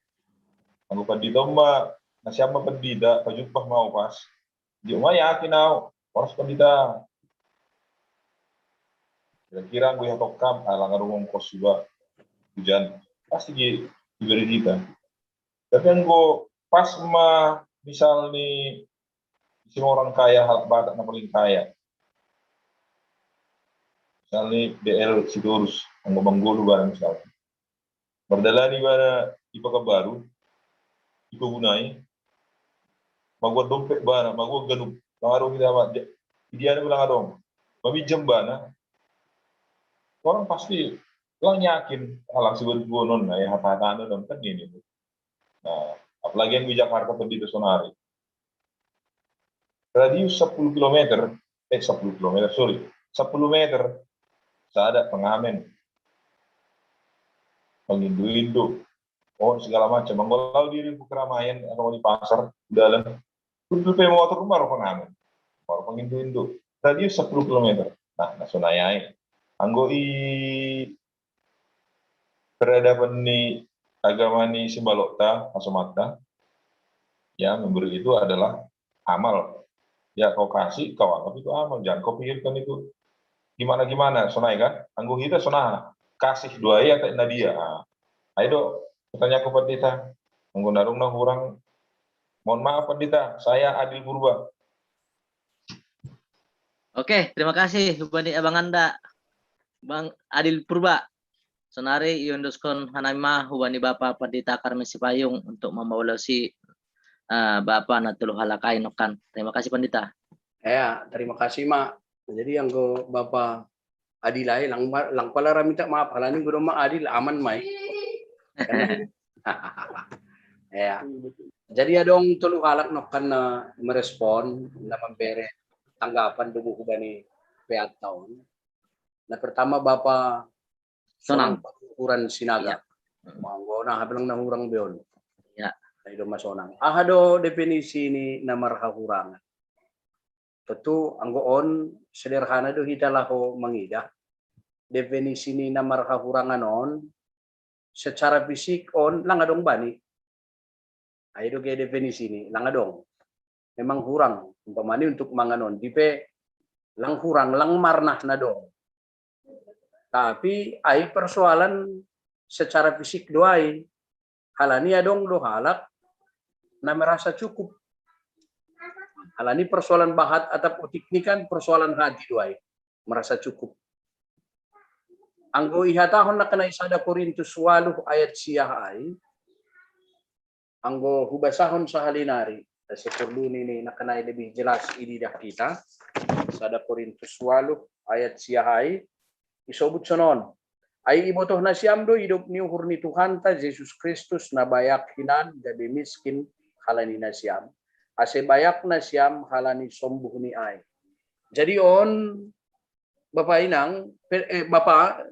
anggo pandita ma, na sian ma pandita, pajumpang ma au pas. Dia ma yakin au, horas pandita. Kira-kira anggo ihatongkam, ah, lang adong ongkos suba, hujan, pasti di, diberi kita. Tapi anggo pas ma, misal ni, isi orang kaya, halak Batak na paling kaya. Misal ni D L Sitorus, anggo manggolu barang misal. Mardalani bana i Pekanbaru, i Kebun Air, maguat dompet bana, maguat ganup, lang adong hita ma, dia, dia ni lang adong. Maminjam bana, orang pasti lang yakin, ah, lang sibantuon on, nah, ya, hata-hata on kan ini. Nah, apalagi yang di Jakarta pendeta sonari. radius sepuluh kilometer, eh, sepuluh kilometer, sorry, sepuluh meter, sada pengamen, pengindu-indu, oh, segala macam. Anggo lao diri ku keramaian atau di pasar, dalan, kudu pe motor, baru pengamen, baru pengindu-indu. Radius sepuluh kilometer. Nah, na sonai ai. Anggo i peradaban ni agama ni simbalotta, asomanta, ya, memberi itu adalah amal. Ya, kau kasih, kau anggap itu amal. Jangan kau pikirkan itu gimana-gimana, sonai kan? Anggo hita sonai, kasih doa ya tak nadia. Ah. Ayo dok, pertanyaan ke pendeta. Anggo narung na hurang. Mohon maaf pendeta, saya Adil Purba. Oke, terima kasih hubani abang anda, Bang Adil Purba. Sonari iondoskon hanami ma hubani Bapa Pandita Karmen Sipayung untuk mambaolosi uh, Bapa na tolu halak ai nokkan. Terima kasih Pandita. Ya, terima kasih ma. Jadi anggo Bapa Adil ai, lang, lang pala ra minta maaf, halani anggo domma Adil aman mai. Ya. Jadi adong tolu halak nokkan na merespon, na membere tanggapan dobu hubani peatta on. Na pertama Bapa Sonang. Ukuran Sinaga. Iya. Manggo na habelang na hurang beon. Iya. Ayo do masonang. Aha do definisi ni na marhahurangan? Tentu anggo on sederhana do hita laho mangidah. Definisi ni na marhahurangan on secara fisik on lang adong bani. Ayo do ge definisi ni lang adong. Memang hurang umpamani untuk mangan on dipe lang hurang lang marnah na dong. Tapi ai persoalan secara fisik do ai. Halani adong do halak na merasa cukup. Halani persoalan bahat atap otik ni kan persoalan hati do ai. Merasa cukup. Anggo ihatahon na kenai sada Korintus waluh ayat siah ai, anggo hubasahon sahali nari, asa porlu ni na kenai lebih jelas ididah kita. Sada Korintus waluh ayat siah ai, isobut sonon. Ai ibotoh nasiam do idop ni uhur ni Tuhanta Jesus Kristus na bayak hinan gabe miskin halani nasiam. Ase bayak nasiam halani sombuh ni ai. Jadi on Bapak Inang, eh, Bapak,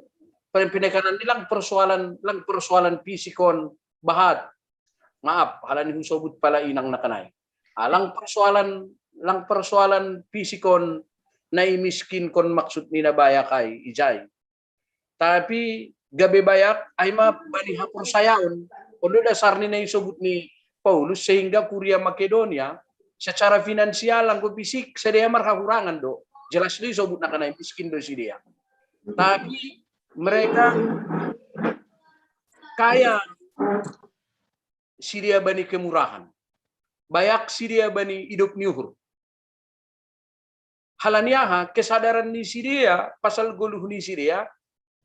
penekanan ni lang persoalan lang persoalan fisik on bahat. Maaf, halani husobut pala inang na kenai. Alang persoalan lang persoalan fisik on na imiskin kon maksud ni na bayak ai ijai. Tapi gabe bayak ai ma bani haporsayaon. Ondo dasar ni na isobut ni Paulus sehingga kuria Makedonia secara finansial anggo fisik sidea marhahurangan do. Jelas do isobut na kenai miskin do sidea. Tapi mereka kaya sidea bani kemurahan. Bayak sidea bani idop ni uhur. Halani aha kesadaran ni sidea pasal goluh ni sidea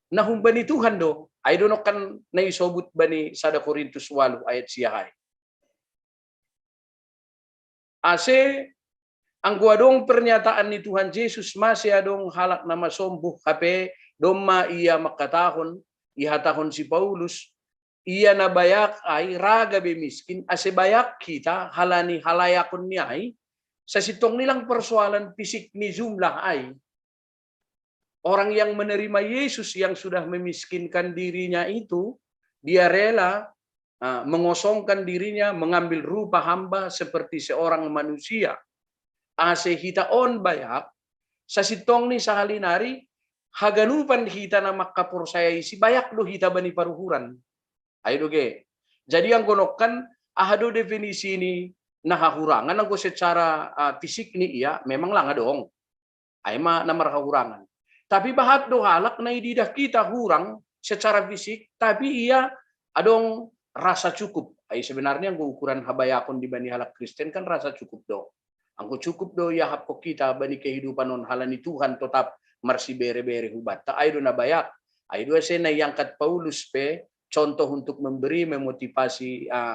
na humbani Tuhan do. Ai do nokkan na isobut bani sada Korintus waluh ayat siah ai. Ase anggo adong pernyataan ni Tuhan Jesus mase adong halak na masombuh hape domma ia mangkatahon ihatahon si Paulus ia na bayak ai ra gabe miskin ase bayak hita halani halayakon ni ai. Sasintong ni lang persoalan fisik ni jumlah ai. Orang yang menerima Yesus yang sudah memiskinkan dirinya itu, dia rela uh, mengosongkan dirinya, mengambil rupa hamba seperti seorang manusia. Ase hita on bayak, sasintong ni sahali nari haganupan hita na mangkaporsayai si bayak do hita bani paruhuran. Ai do ge. Jadi anggo nokkan aha do definisi ni na hahurangan anggo secara uh, fisik ni ia memang lang adong. Ai ma na marhahurangan. Tapi bahat do halak na ididah kita hurang secara fisik, tapi ia adong rasa cukup. Ai sebenarnya anggo ukuran habayakon dibani halak Kristen kan rasa cukup do. Anggo cukup do iahapko kita bani kehidupan on halani Tuhan totap marsibere-bere hubanta ai do na bayak. Ai do ase na iangkat Paulus pe contoh untuk memberi memotivasi uh,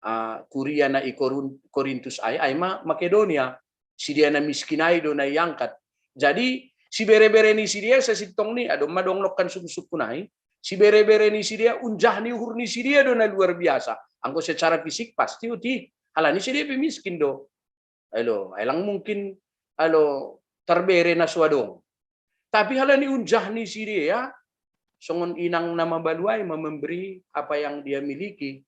uh, kuria na i Korintus ai ai ma Makedonia. Sidea na miskin ai do na iangkat. Jadi sibere-bere ni sidea sasintong ni adong madong nokkan suku-suku nai. Sibere-bere ni sidea unjah ni uhur ni sidea do na luar biasa. Anggo secara fisik pasti uti halani sidea pe miskin do. Alo, ay lang mungkin, alo, tarbere na so adong. Tapi halani unjah ni si dia, songon inang na mabalu ay ma memberi apa yang dia miliki.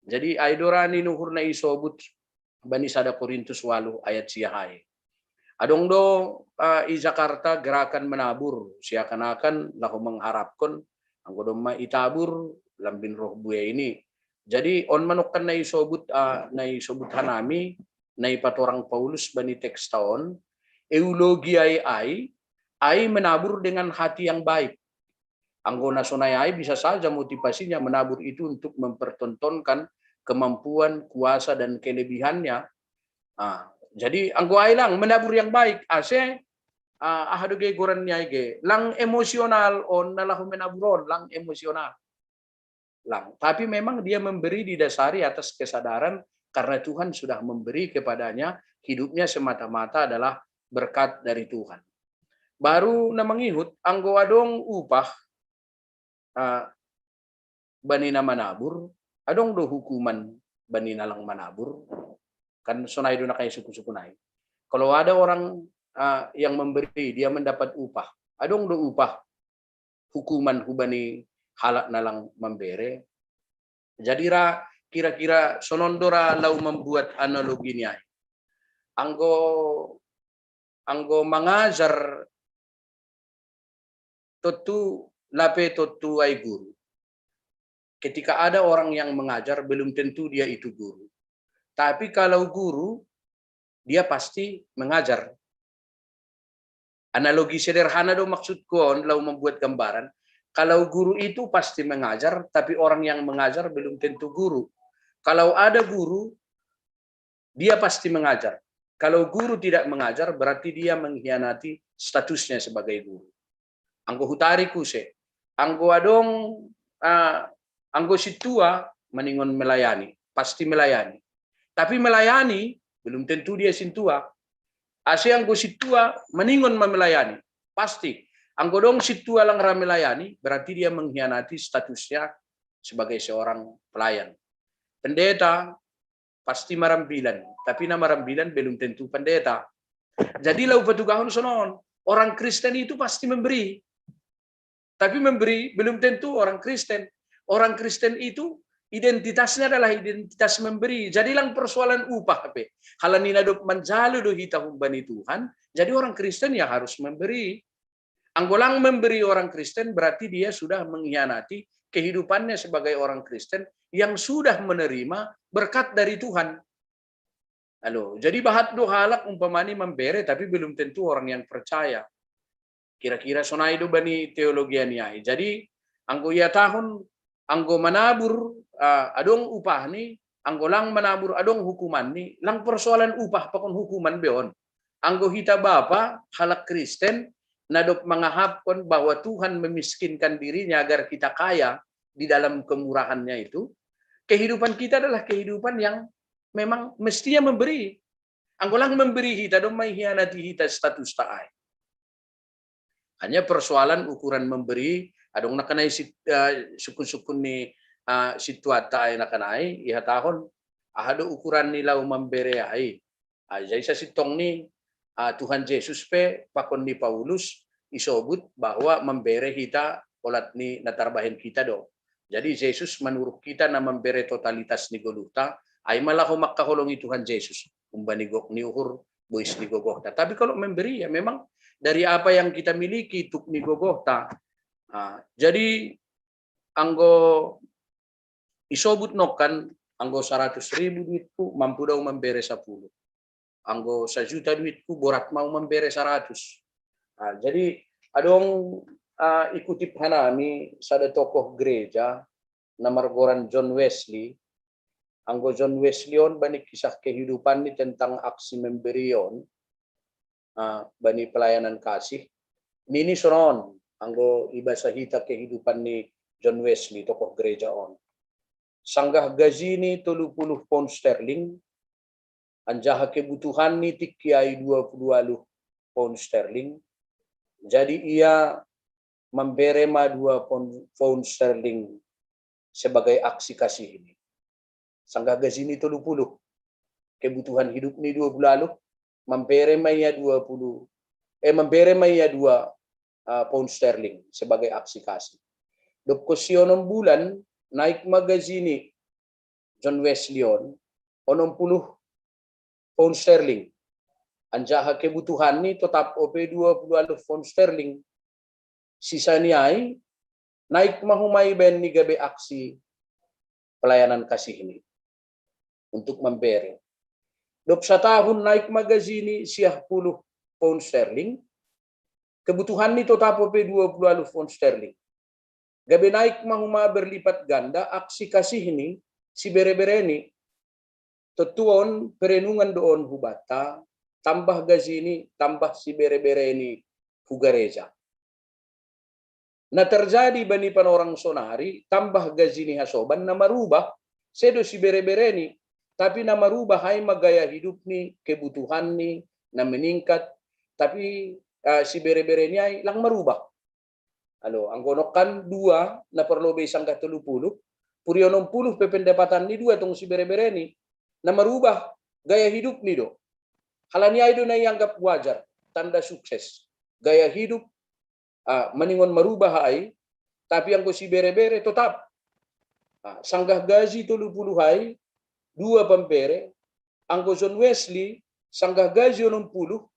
Jadi, ay do ra ni uhur na isobut bani sada Korintus walu ayat sia ai. Adong do, ah, i Jakarta gerakan menabur, seakan-akan laho mengharapkon, anggo domma itabur, lambin roh buei ni. Jadi, on ma nangkin na isobut, ah, na isobut hanami, na ipatorang Paulus bani teksta on, eulogia ai, ai menabur dengan hati yang baik. Anggo na sonai ai bisa saja motivasinya menabur itu untuk mempertontonkan kemampuan, kuasa, dan kelebihannya. Ah, jadi anggo ai lang menabur yang baik, ase, ah, aha do ge goran ni ai ge, lang emosional on na laho menabur on, lang emosional. Lang. Tapi memang dia memberi didasari atas kesadaran karena Tuhan sudah memberi kepadanya, hidupnya semata-mata adalah berkat dari Tuhan. Baru na mangihut, anggo adong upah, ah, bani na manabur, adong do hukuman bani na lang manabur. Kan sonai do na kai suku-suku nai. Kalau ada orang, ah, yang memberi, dia mendapat upah. Adong do upah hukuman hubani halak na lang mambere. Jadi ra kira-kira sonon do ra lau membuat analogi ni ai. Anggo, anggo mangajar tontu lape tontu ai guru. Ketika ada orang yang mengajar, belum tentu dia itu guru. Tapi kalau guru, dia pasti mengajar. Analogi sederhana do maksudku on, lau membuat gambaran. Kalau guru itu pasti mengajar, tapi orang yang mengajar belum tentu guru. Kalau ada guru, dia pasti mengajar. Kalau guru tidak mengajar, berarti dia mengkhianati statusnya sebagai guru. Anggo hutari kuse, anggo adong, ah, anggo sintua maningon melayani, pasti melayani. Tapi melayani belum tentu dia sintua. Ase anggo sintua maningon ma melayani, pasti. Anggo adong sintua lang ra melayani, berarti dia mengkhianati statusnya sebagai seorang pelayan. Pendeta pasti marambilan, tapi na marambilan belum tentu pendeta. Jadi lau patugahon sonon, orang Kristen itu pasti memberi. Tapi memberi belum tentu orang Kristen. Orang Kristen itu identitasnya adalah identitas memberi. Jadi lang persoalan upah pe. Halani na dob manjalo do hita humbani Tuhan, jadi orang Kristen ya harus memberi. Anggo lang memberi orang Kristen, berarti dia sudah mengkhianati kehidupannya sebagai orang Kristen yang sudah menerima berkat dari Tuhan. Alo, jadi bahat do halak umpamani mambere, tapi belum tentu orang yang percaya. Kira-kira sonai do bani teologia ni ai. Jadi, anggo ihatahon, anggo manabur, ah, adong upahni, anggo lang manabur adong hukumanni, lang persoalan upah pakon hukuman be on. Anggo hita bapa, halak Kristen, na dob mangahapkon bahwa Tuhan memiskinkan dirinya agar kita kaya di dalam kemurahannya itu, kehidupan kita adalah kehidupan yang memang mestinya memberi. Anggo lang memberi hita, domma ihianati hita statusta ai. Hanya persoalan ukuran memberi, adong na kanai sit-, eh, sukun-sukun ni, eh, situata ai na kanai, ihatahon, aha do ukuran ni lau mambere ai. Ah, jadi sasintongni, ah, Tuhan Jesus pe pakon ni Paulus isobut bahwa mambere hita olat ni na tarbahen hita do. Jadi Jesus manuruk hita na mambere totalitas ni goluhta, ai ma laho mangkaholongi Tuhan Jesus umbani gok ni uhur bois ni gogohta. Tapi kalau memberi ya memang dari apa yang kita miliki, tuk ni gogohta. Ah, jadi anggo isobut nangkin, anggo saratus ribu duitku, mampu do au mambere sapuluh. Anggo sajuta duitku, borat ma au mambere saratus. Ah, jadi adong, ah, ikutip hanami sada tokoh gereja na margoran John Wesley. Anggo John Wesley on bani kisah kehidupanni tentang aksi memberi on, ah, bani pelayanan kasih. Nini sonon, anggo ibasa hita kehidupan ni John Wesley, tokoh gereja on. Sanggah gajini tolu puluh pound sterling, anjaha kebutuhanni tingki ai dua puluh waluh pound sterling. Jadi ia mambere ma dua pound, pound sterling sebagai aksi kasihni. Sanggah gajini tolu puluh. kebutuhan hidup ni dua puluh alu, mambere ma ia dua puluh, eh, mambere ma ia dua, ah, pound sterling sebagai aksi kasih. Dob ko si onom bulan, naik ma gaji ni John Wesley on, onom puluh pound sterling. Anjaha kebutuhan ni totap ope dua puluh alu pound sterling. Sisa ni ai, naik ma huma i baen ni gabe aksi pelayanan kasih ni untuk mambere. Dob satahun naik ma gaji ni siah puluh pound sterling, kebutuhan ni totap ope dua puluh alu pound sterling. Gabe naik ma huma berlipat ganda aksi kasih ni sibere-bere ni. Tontu on perenungan do on hubanta, tambah gaji ni, tambah sibere-bere ni hu gareja. Na terjadi bani panorang sonari, tambah gaji ni hasoban na marubah, sedo sibere-bere ni, tapi na marubah ai ma gaya hidup ni, kebutuhan ni na meningkat, tapi, ah, sibere-bere ni ai lang marubah. Alo, anggo nongkan dua na parlobei sanggah tolu puluh, puri onom puluh pe pendapatan ni dua tong sibere-bere ni, na marubah gaya hidup ni do. Halani ai do na ianggap wajar, tanda sukses. Gaya hidup, ah, maningon marubah ai, tapi anggo sibere-bere totap. Ah, sanggah gaji tolu puluh ai, dua pambere, anggo John Wesley, sanggah gaji onom puluh,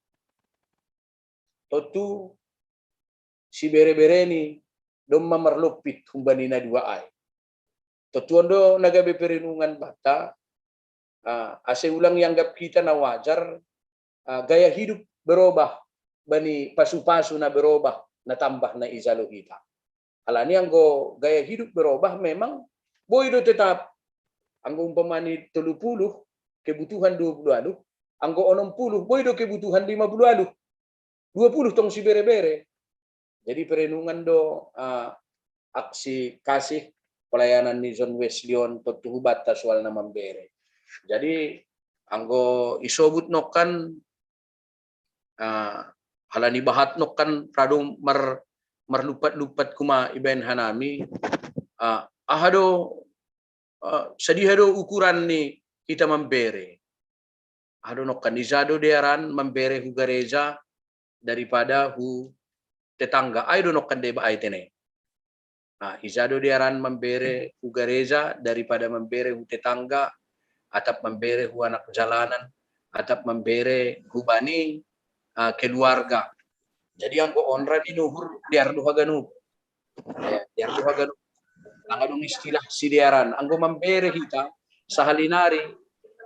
tontu sibere-bere ni domma marlompit humbani na dua ai. Tontu on do na gabe perenungan banta, ah, ase ulang ianggap hita na wajar, ah, gaya hidup berobah bani pasu-pasu na berobah na tambah na ijalo hita. Halani anggo gaya hidup berobah memang boi do tetap. Anggo umpama ni tolu puluh, kebutuhan dua puluh alu, anggo onom puluh, boi do kebutuhan lima puluh alu. Dua puluh tong sibere-bere. Jadi perenungan do, ah, aksi kasih pelayanan ni John Wesley on tontu hubanta soal na mambere. Jadi anggo isobut nongkan, ah, halani bahat nongkan radu mar-, marlumpat-lumpat huma ibaen hanami, ah, aha do, ah, sadiha do ukuran ni hita mambere. Aha do nongkan, ija do dearan mambere hu gareja daripada hu tetangga. Ai do nongkan deba ai tene. Nah, ija do dearan mambere hu gareja daripada mambere hu tetangga, atap mambere hu anak jalanan, atap mambere hubani, ah, keluarga. Jadi anggo on ra ni nuhur dear do haganup. Ya, dear do haganup. Lang adong istilah sidearan. Anggo mambere hita, sahali nari,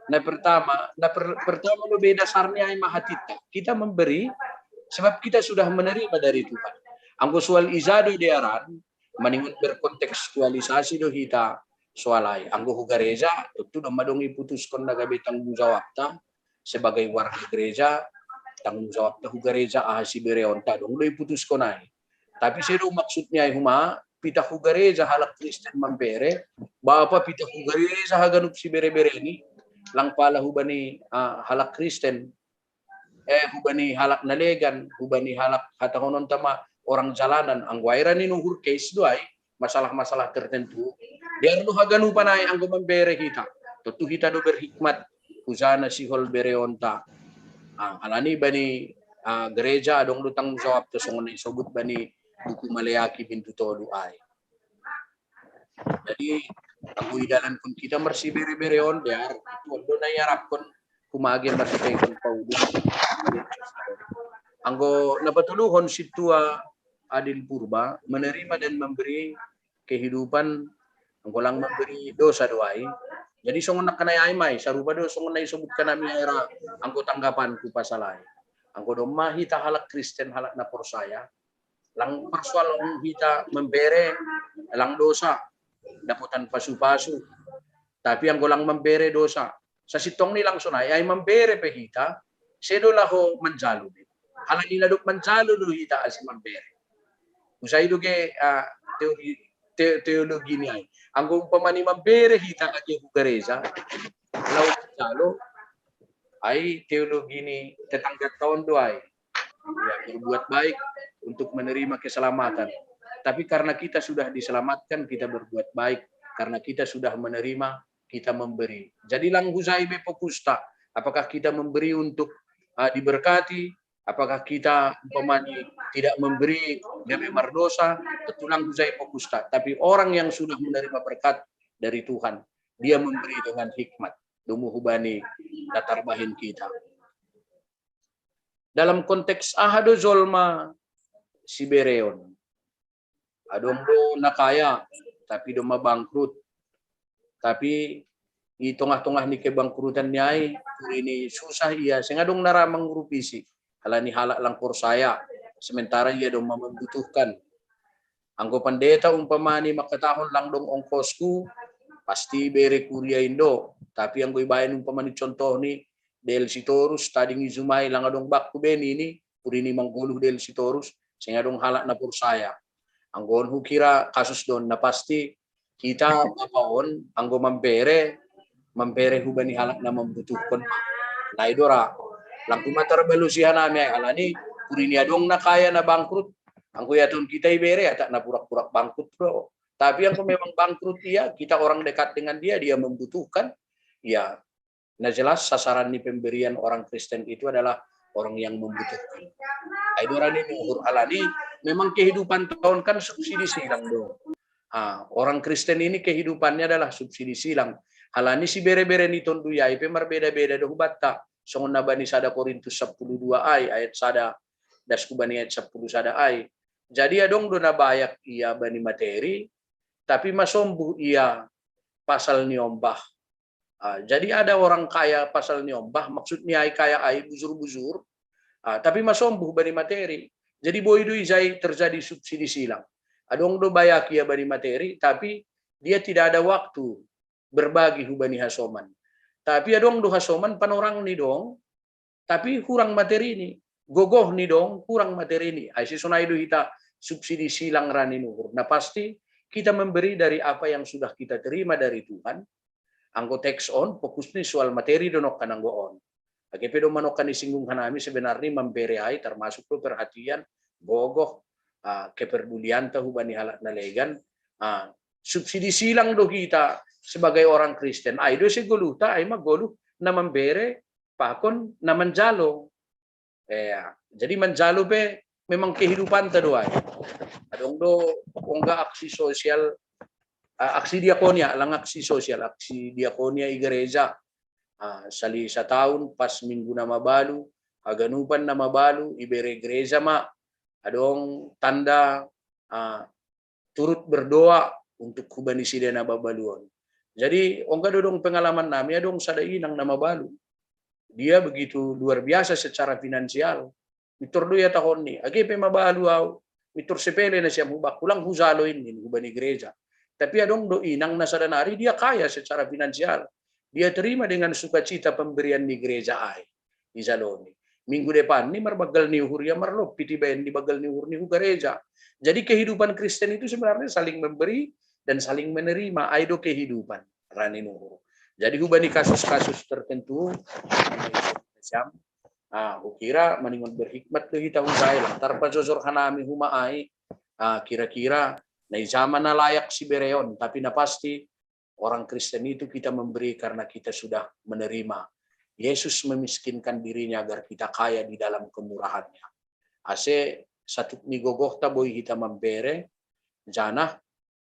na pertama, na per-, pertama do be dasarnya ai ma hatinta. Kita memberi sebab kita sudah menerima dari Tuhan. Anggo soal ija do dearan, maningon berkontekstualisasi do hita soal ai. Anggo hu gareja, tontu domma dong iputuskon na gabe tanggung jawabta sebagai warga gereja, tanggung jawabta hu gareja, aha sibereonta, dong do iputuskon ai. Tapi sedo maksudnya ai huma, pitah hu gareja halak Kristen mambere, bapa pitah hu gareja haganup sibere-bere ni, lang pala hubani, ah, halak Kristen, eh, hubani halak na legan, hubani halak hatahononta ma orang jalanan, anggo ai ra ni nuhur case do ai, masalah-masalah tertentu. Dear do haganupan ai anggo mambere hita. Tontu hita do berhikmat, hujana sihol bereonta. Ah, halani bani, ah, gereja adong do tanggung jawabta songon na isobut bani buku Maleaki bindu tolu ai. Jadi anggo idalankon hita marsibere-bere on, dear, tontu on do na iarapkon huma age marhitehon Paulus. Anggo na patoluhon sintua Adil Purba, menerima dan memberi kehidupan, anggo lang memberi dosa do ai. Jadi songon nangkin ai ma i, sarupa do songon na isobutkan hami ai ra anggo tanggapanku pasal ai. Anggo domma hita halak Kristen, halak na porsaya, lang parsoal on hita mambere, lang dosa, dapotan pasu-pasu. Tapi anggo lang mambere dosa, sasintongni lang sonai ai mambere pe hita, sedo laho manjalo be. Halani na dob manjalo do hita asa mambere. Husai do ge, ah, teori, te-, teologi ni ai. Anggo umpama ni mambere hita age hu gareja, laho manjalo, ai teologi ni tetangganta on do ai. Ya, berbuat baik untuk menerima keselamatan. Tapi karena kita sudah diselamatkan, kita berbuat baik. Karena kita sudah menerima, kita memberi. Jadi lang hujai be fokusta, Apakah kita memberi untuk, ah, diberkati? Apakah kita umpamanya tidak memberi, dia memang berdosa? Tentu lang hujai fokusta. Tapi orang yang sudah menerima berkat dari Tuhan, dia memberi dengan hikmat. Domu hubani latar bahin kita. Dalam konteks aha do jolma sibereon. Adong do na kaya, tapi do mabangkrut. Tapi i tongah-tongah ni kebangkrutan niai, puri ni susah ia, seng adong na ra mangurupisi. Alani halak lang porsaya, sementara ia do mambutuhkan. Anggo pandeta umpamani mangkatahon lang dong ongkosku, pasti bere kuria indo. Tapi anggo ibaen umpamani contoh ni, del sitorus, tading i jumai lang adong bakku be nini, puri ni manggoluh del sitorus, seng adong halak na porsaya. Anggo on hukira kasus do on na pasti, kita bapa on, anggo mambere, mambere hubani halak na mambutuhkon. Nai do ra. Lang kuma tarbalusi hanami ai alani, puri ni adong na kaya na bangkrut, anggo iatun kita ibere, atak na purak-purak bangkrut do. Tapi anggo memang bangkrut ia, kita orang dekat dengan dia, dia membutuhkan, ya, na jelas sasaran ni pemberian orang Kristen itu adalah orang yang membutuhkan. Ai do ra ni nuhur alani, memang kehidupan ta on kan subsidi silang do. Ah, orang Kristen ini kehidupannya adalah subsidi silang. Alani sibere-bere ni tondu iai pe marbeda-beda do hubanta. Songon na bani sada Korintus sampulu dua ai, ayat sada, das ku bani ayat sampulu sada ai. Jadi adong do na bayak ia bani materi, tapi masombuh ia pasal ni ombah. Ah, jadi ada orang kaya pasal ni ombah, maksud ni ai kaya ai bujur-bujur, ah, tapi masombuh bani materi. Jadi boi do ijai terjadi subsidi silang. Adong do bayak ia bani materi, tapi dia tidak ada waktu berbagi hubani hasoman. Tapi adong do hasoman panorang ni dong, tapi hurang materi ni, gogoh ni dong, hurang materi ni. Ai sisonai do hita subsidi silang ra ni nuhur. Na pasti kita memberi dari apa yang sudah kita terima dari Tuhan. Anggo teks on, fokus ni soal materi do nokkan anggo on. Age pe do manokkan isinggung hanami sebenarni mambere ai, termasuk do perhatian, gogoh, ah, keperdulianta hubani halak na legan, ah, subsidi silang do hita sebagai orang Kristen. Ai do se goluhta, ai ma goluh na mambere pakon na manjalo. Eh, jadi manjalo pe memang kehidupanta do ai. Adong do ongga aksi sosial, ah, aksi diakonia, lang aksi sosial, aksi diakonia i gereja. Ah, sali sataun pas minggu na mabalu, haganupan na mabalu, ibere gereja ma. Adong tanda, ah, turut berdoa untuk hubani sida na mabalu on. Jadi ongga do dong pengalaman nami, adong sada inang na mabalu. Dia begitu luar biasa secara finansial. Mitor do ia tahon ni, age pe mabalu au, mitor sepele na siam hubakku, lang hujalo in nin hubani gereja. Tapi adong do inang na sada nari dia kaya secara finansial. Dia terima dengan sukacita pemberian ni gereja ai. Ijaloni. Minggu depan ni marbanggal ni uhur ia marlompit ibaen ni banggal ni uhur ni hu gereja. Jadi kehidupan Kristen itu sebenarnya saling memberi dan saling menerima. Ai do kehidupan ra ni nuhur. Jadi hubani kasus-kasus tertentu, siam, ah, hukira maningon berhikmat do hita hujai, lang tarpajojor hanami huma ai, ah, kira-kira na ija ma na layak sibereon, tapi na pasti orang Kristen itu kita memberi karena kita sudah menerima. Yesus memiskinkan dirinya agar kita kaya di dalam kemurahannya. Ase satuk ni gogohta boi hita mambere, janah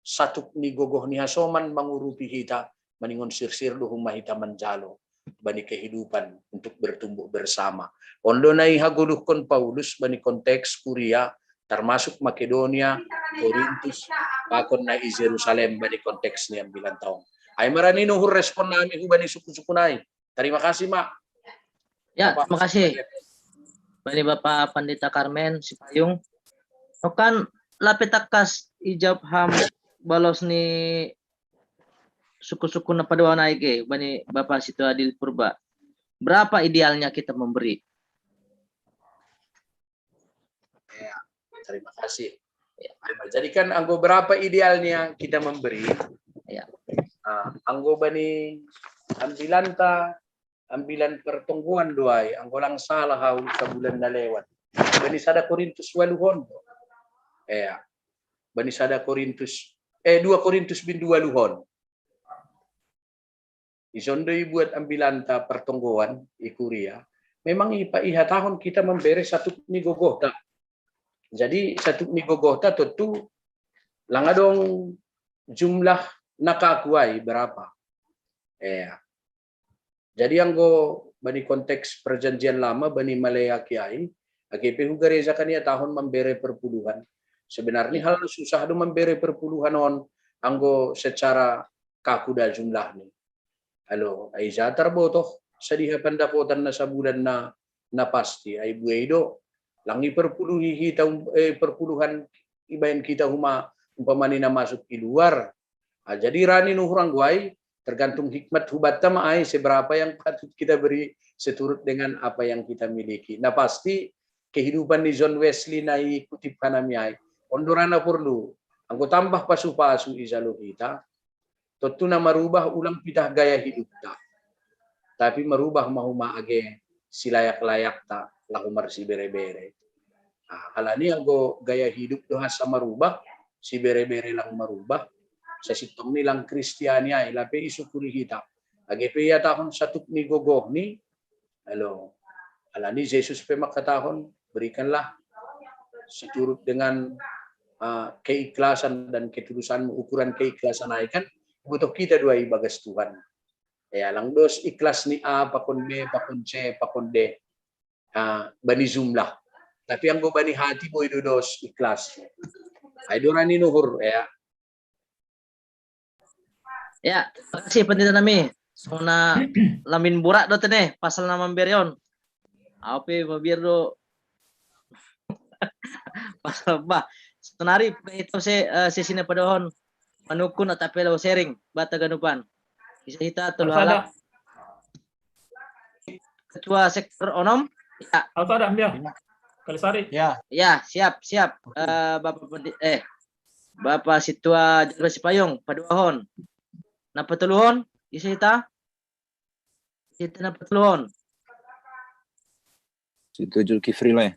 satuk ni gogoh ni hasoman mangurupi hita, maningon sirsir do huma hita manjalo bani kehidupan untuk bertumbuh bersama. On do na ihagoluhkon Paulus bani konteks kuria, termasuk Makedonia, Korintus, pakon na i Jerusalem bani konteks ni ambilanta on. Ai ma ra ni nuhur respon nami hubani suku-suku nai. Terima kasih, Mak. Ya, terima kasih. Bani Bapak Pandita Karmen Sipayung. Kan lape tangkas ijawab ham balos ni suku-suku na paduahon ai ge, bani Bapak Situ Adil Purba. Berapa idealnya kita memberi? Ya, terima kasih. Ya. Jadi kan anggo berapa idealnya kita memberi? Ya. Nah, anggo bani ambilanta, ambilan pertonggoan do ai, anggo lang salah au sabulan na lewat. Bani sada Korintus waluhon. Ya. Bani sada Korintus, eh, dua Korintus bindu waluhon. Isondo ibuat ambilanta pertonggoan i kuria. Memang ipa iha tahun kita membere satu ni gogohta. Jadi satu ni gogohta tentu langadong jumlah nakakuai berapa. Eh, jadi anggo bani konteks perjanjian lama bani Maleaki ai, age pe hu gereja kan ia tahun membere perpuluhan. Sebenarnya hal susah do membere perpuluhan on anggo secara kakuda jumlah ni. Alo, ai ja tarbotoh sadiha pandapotan na sabulan na na pasti ai buei do. Langi perpuluhi hita eh, perpuluhan ibaen kita huma umpamani na masuk i luar. Ah, jadi rani nuhur anggo ai tergantung hikmat hubatta ma ai seberapa yang patut kita beri seturut dengan apa yang kita miliki. Na pasti kehidupan ni John Wesley na ikuti panami ai. Ondorana perlu anggo tambah pasu-pasu ijalo kita. Tentu na merubah ulang pitah gaya hidupta. Tapi merubah mahuma age silayak-layakta laho marsibere-bere. Nah, alani anggo gaya hidup do hasa merubah, sibere-bere lang merubah, sasintong ni lang Kristiani ai lape isukuri hita. Age pe ia tahun satuk ni gogoh ni, alo, alani Jesus pe maka tahun berikanlah seturut dengan uh, keikhlasan dan ketulusanmu ukuran keikhlasan ai kan butuh kita dua ibagas Tuhan. Ya lang dos ikhlas ni A pakon B pakon C pakon D. Uh, bani jumlah. Tapi anggo bani hati boy do dos ikhlas. Ai dorani nuhur ya. Ya, terima kasih pendeta nami. Sona lamin burak do tene pasal nama berion. Ape mabiar do pasal bah. Senari itu se uh, sesina padohon manukun atau pelo sharing bata ganupan. Bisa kita telu halak. Ketua sektor onom. Ya. Atau ada ya. Kalisari. Ya. Ya, siap, siap. Uh, Bapak Pendi eh Bapak Situa Jero Sipayung paduahon. Napa tuluhon? Bisa kita? Kita napa tuluhon? Situa Julkifri lah.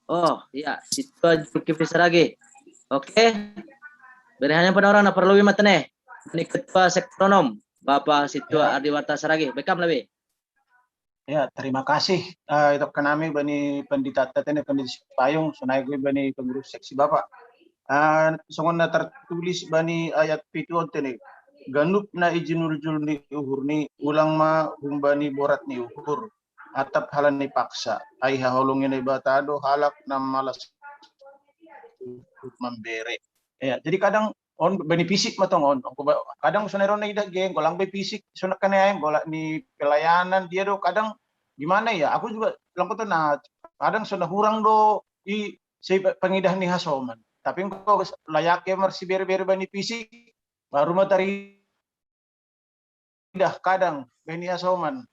Oh, iya, Situa Julkifri Saragi. Oke. Beri hanya pada orang na perlu matene. Ini ketua sektor onom, Bapak Situa Ardiwata Saragi. Bekam lebih. Ya, terima kasih. Uh, itu kenami bani pendita tene pendita payung, sonai gue bani pengurus seksi Bapak. Uh, songon na tertulis bani ayat pitu tene. Ganup na ijin urjul ni uhur ni ulang ma humbani borat ni uhur. Atap halani paksa. Ai haholongi na ibata do halak na malas mambere. Ya, jadi kadang on bani fisik ma tong on. Kadang sonai ron ida geng golang be fisik sonai kene golang ni pelayanan dia do kadang gimana ya? Aku juga langkoto na kadang sonai hurang do i sei pengidah ni hasoman. Tapi engko layak ya marsibere-bere bani fisik baru matari dah kadang bani hasoman.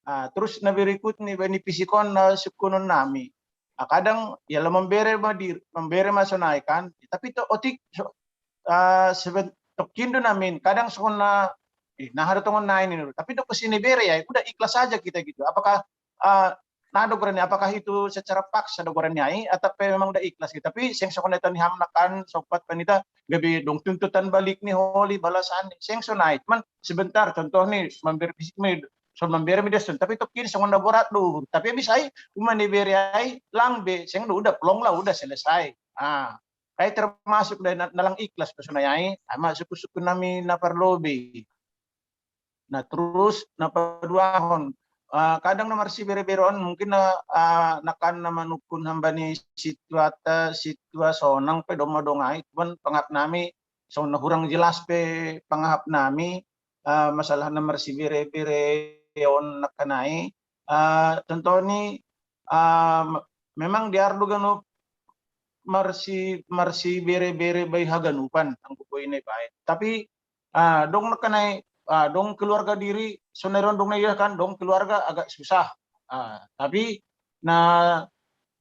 Ah, terus na berikut ni bani fisikon na sukunun nami. Ah, kadang ya lo membere madir, membere masonai kan. Tapi to otik so, uh, seben tokkindo namin kadang sona eh, nah ada tongon nain ini tapi dok kesini bere ya udah ikhlas saja kita gitu apakah uh, nah dogoran apakah itu secara paksa dogoran nyai atau memang udah ikhlas gitu tapi sing sekolah tani hamnakan sobat panita gabe dong tuntutan balik nih holi balasan sing sonai cuman sebentar contoh nih mampir fisik nih so mampir mi desun tapi tokkin sing onda borat dulu tapi bisa ai uma ni bere ai lang be sing udah pelong lah udah selesai ah kai termasuk dari nalang ikhlas personayai ama suku-suku nami na parlobi. Nah terus na paduahon uh, kadang nomor si bere-bere on mungkin na uh, nakan na manukun hamba ni situata situa sonang pe domo dongai cuman pangap nami song na kurang jelas pe pangahap nami uh, masalah nomor si bere-bere on nakanai uh, contoh ni uh, memang di ardu ganup marsi marsi bere-bere bai haganupan angku boine bai tapi ah dong nekanai ah dong keluarga diri soneron dong ya kan dong keluarga agak susah ah tapi nah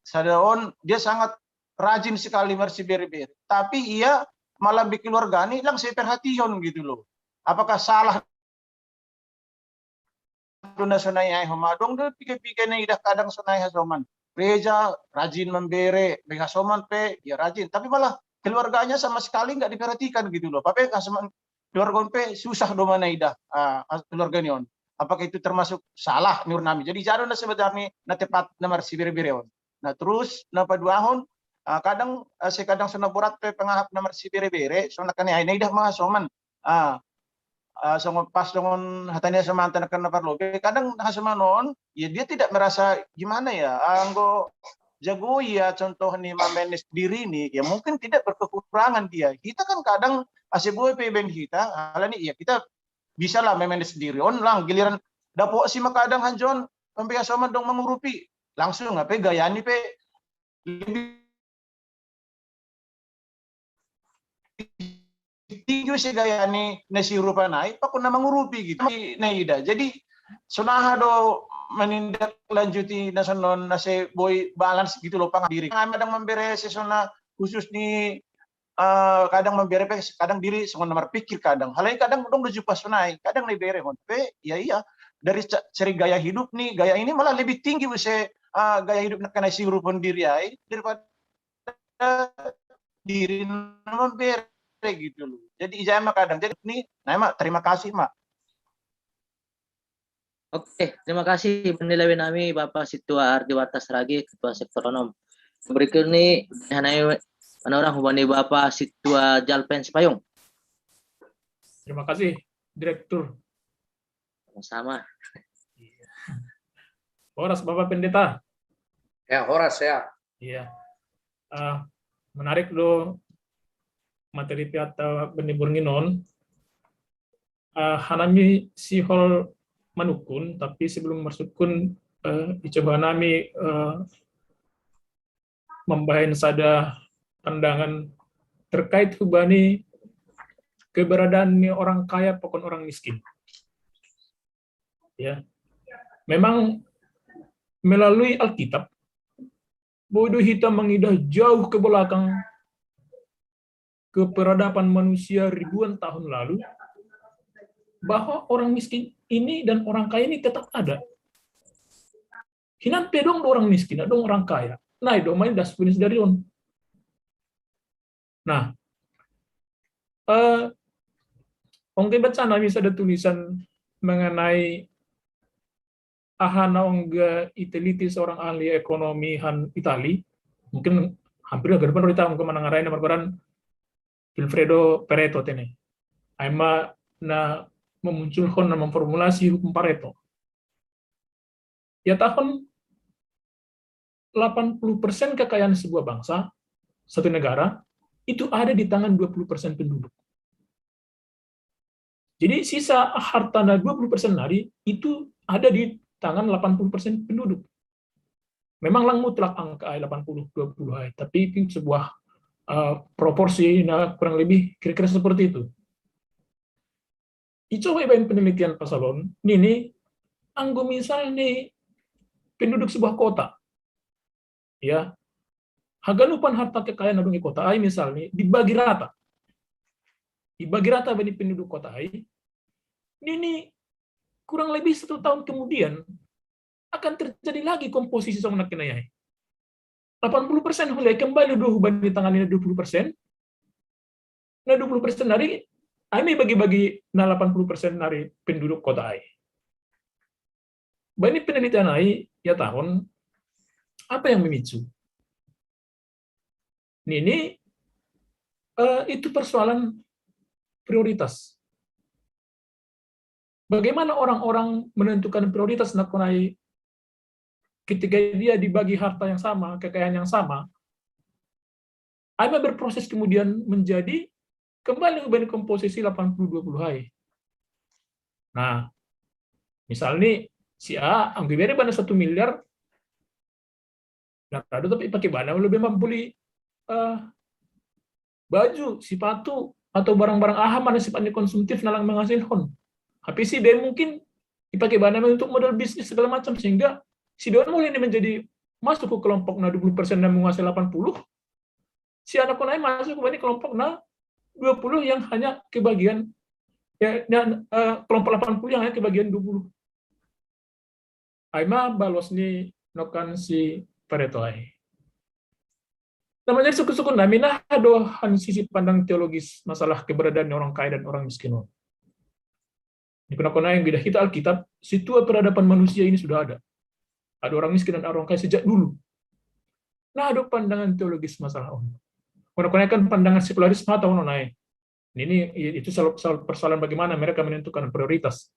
sadaon dia sangat rajin sekali marsi bere-bere tapi ia malah di keluarga ni lang saya perhatian gitu loh apakah salah Dona sonai ai homa dong do pike-pike na idah kadang sonai hasoman. Reja rajin membere, be hasoman pe dia rajin. Tapi malah keluarganya sama sekali nggak diperhatikan gitu loh. Pape hasoman keluarga on pe susah do manaidah, ah, keluarga ni on. Apakah itu termasuk salah menurut nami? Jadi jadon na sebenarnya na tepat na marsibere-bere on. Nah, terus na paduahon, ah, kadang, ah, se kadang sona borat pe pangahap na marsibere-bere, sona kane ai naidah ma hasoman. Ah, ah, songon pas songon hata ni hasomanta na kena parlobe, kadang hasoman on, ya dia tidak merasa gimana ya, anggo jago ia contoh ni memanage diri ni, ya mungkin tidak berkekurangan dia. Kita kan kadang ase boi pe ben kita, halani ya kita bisa lah memanage sendiri. On lang giliran dapot si makadang hanjon, pembe hasoman dong mangurupi. Langsung apa gaya ni pe lebih tinggi si gaya ni na si rupa nai, pakon na mangurupi gitu. Nai ida. Jadi sonaha do menindaklanjuti na sonon na se boi balance gitu loh pang diri. Kami kadang membere sesona khusus ni, eh, kadang membere pe, kadang diri songon na marpikir kadang. Halai kadang dong do jupa sonai, kadang na ibere on pe, ya iya. Dari seri gaya hidup ni, gaya ini malah lebih tinggi use, eh, gaya hidup na kena si rupa diri ai daripada diri membere gitu loh. Jadi ijai ma kadang. Jadi ni, nah ma, terima kasih ma. Oke, terima kasih penilai nami Bapak Situa Ardi Watas Ragi, Ketua Sektor Onom. Berikut ni hanai mana orang hubani Bapak Situa Jalpen Sipayung. Terima kasih, Direktur. Sama-sama. Horas Bapak Pendeta. Ya, horas ya. Iya. Uh, menarik do materi piata bani borngin on. Uh, hanami sihol manukun, tapi sebelum marsukun, uh, icoba nami uh, membahen sada pandangan terkait hubani keberadaan ni orang kaya pakon orang miskin. Ya. Memang melalui Alkitab, boi do hita mangidah jauh ke belakang ke peradaban manusia ribuan tahun lalu, bahwa orang miskin ini dan orang kaya ini tetap ada. Hinan pe dong do orang miskin, dong orang kaya. Nah, do main das punis dari on. Nah, eh, ongke baca nami sada tulisan mengenai aha na ongga iteliti seorang ahli ekonomi han Itali, mungkin hampir hagar banar ita ongga manangarai na margoran Vilfredo Pareto tene. Aima na memunculkan, na memformulasi hukum Pareto. Ya tahun delapan puluh persen kekayaan sebuah bangsa, satu negara, itu ada di tangan dua puluh persen penduduk. Jadi sisa harta na dua puluh persen nari itu ada di tangan delapan puluh persen penduduk. Memang lang mutlak angka ai delapan puluh dua puluh ai, tapi itu sebuah uh, proporsi na kurang lebih kira-kira seperti itu. Icoba ibaen penelitian pasalon nini, anggo misal ni penduduk sebuah kota, ya, haganupan harta kekayaan adong di kota ai misal ni dibagi rata, dibagi rata bagi penduduk kota ai, nini kurang lebih satu tahun kemudian akan terjadi lagi komposisi songon na kena ai. Delapan puluh persen hulai kembali do hubani tangan ini dua puluh persen. Na dua puluh persen nari, ai bagi-bagi na delapan puluh persen nari penduduk kota ai. Bani penelitian ai ya tahun, apa yang memicu? Nini, uh, itu persoalan prioritas. Bagaimana orang-orang menentukan prioritas na kena ai ketika dia dibagi harta yang sama, kekayaan yang sama, ai berproses kemudian menjadi kembali ke komposisi delapan puluh dua puluh ai. Nah, misalnya si A anggo ibere ibana satu miliar, na radu tapi ipake ibana lebih membeli uh, baju, sepatu, atau barang-barang aha mana sifatnya konsumtif na lang menghasilkan. Tapi si B mungkin ipake ibana untuk modal bisnis segala macam, sehingga si B mulai ini menjadi masuk ke kelompok na dua puluh persen na menguasai delapan puluh, si anak konai masuk ke kelompok na dua puluh yang hanya kebagian, ya, ya uh, kelompok delapan puluh yang hanya kebagian dua puluh. Aima balos ni nokan si Pareto ai. Namanya suku-suku nami nah do han sisi pandang teologis masalah keberadaan orang kaya dan orang miskin. Ini kena kena yang kita Alkitab, situa peradaban manusia ini sudah ada. Ada orang miskin dan orang kaya sejak dulu. Nah, ada pandangan teologis masalah on. Kena kena kan pandangan sekularis mata ono naik. Ini itu soal, soal persoalan bagaimana mereka menentukan prioritas.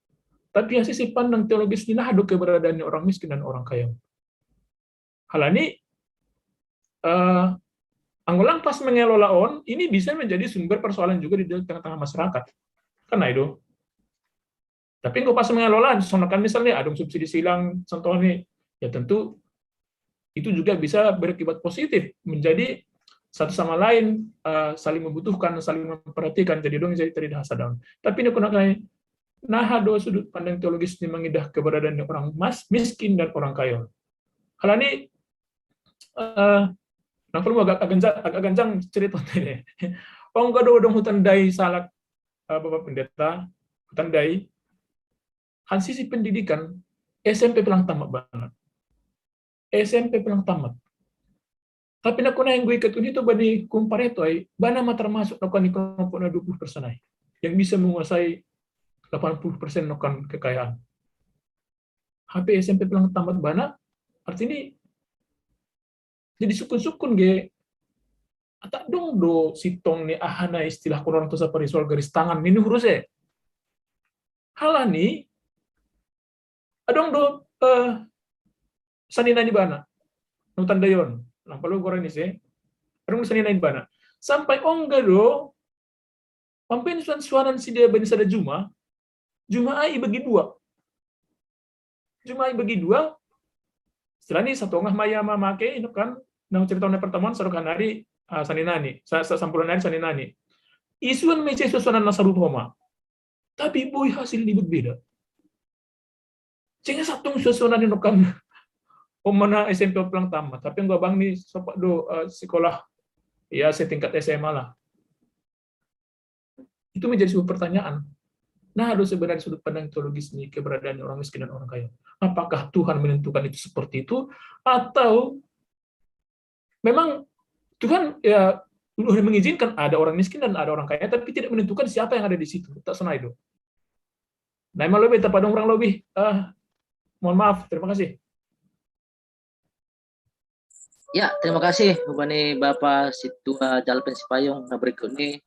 Tapi yang sisi pandang teologis ini nah ada keberadaannya orang miskin dan orang kaya. Hal ini eh, anggolang pas mengelola on ini bisa menjadi sumber persoalan juga di tengah-tengah masyarakat. Kan itu. Tapi engkau pas mengelola, soalnya kan misalnya ada subsidi silang, contoh nih, ya tentu itu juga bisa berakibat positif menjadi satu sama lain uh, saling membutuhkan, saling memperhatikan. Jadi dong jadi tidak sadar. Tapi ini kena kayak nah do sudut pandang teologis ini mengidah keberadaan orang mas miskin dan orang kaya. Hal ini uh, nang perlu agak agak agak ganjang cerita ini. Ong kado dong hutan dai salak uh, Bapak Pendeta, hutan dai. Han sisi pendidikan S M P pelang tamat banget. S M P pelang tamat. Tapi nak kuna yang gue ikut itu bani kumpareto ai, bana ma termasuk nak ni kelompok na dua puluh persen ai. Yang bisa menguasai delapan puluh persen nokan kekayaan. H P S M P pelang tamat bana, artinya jadi sukun-sukun ge. Atak dong do sitong ni ahana istilah kurang tu sapari soal garis tangan ini hurus eh. Halani adong do eh, sanina ni bana. Nutan dayon. Nampak lu goreng ni se. Adong do sanina ni bana. Sampai ongga do pampin suan-suanan si dia bani sada juma. Juma ai bagi dua. Juma ai bagi dua. Setelah ni satu ngah maya mamake ino kan nang cerita na pertemuan saru kanari uh, saninani, sa, sa, sampulan nari saninani. Isuan mece susunan na saru homa. Tapi boy hasil ni berbeda. Cengnya satu susunan ino kan. Omana S M P pelang tamat, tapi gua bang ni sopak do uh, sekolah ya setingkat S M A lah. Itu menjadi sebuah pertanyaan. Nah, ada sebenarnya sudut pandang teologis nih keberadaan orang miskin dan orang kaya. Apakah Tuhan menentukan itu seperti itu atau memang Tuhan ya udah mengizinkan ada orang miskin dan ada orang kaya tapi tidak menentukan siapa yang ada di situ. Tak senai do. Nah, emang lebih tepat orang lebih uh, mohon maaf. Terima kasih. Ya, terima kasih hubani Bapa Situa Jalpen Sipayung. Nah, berikut ni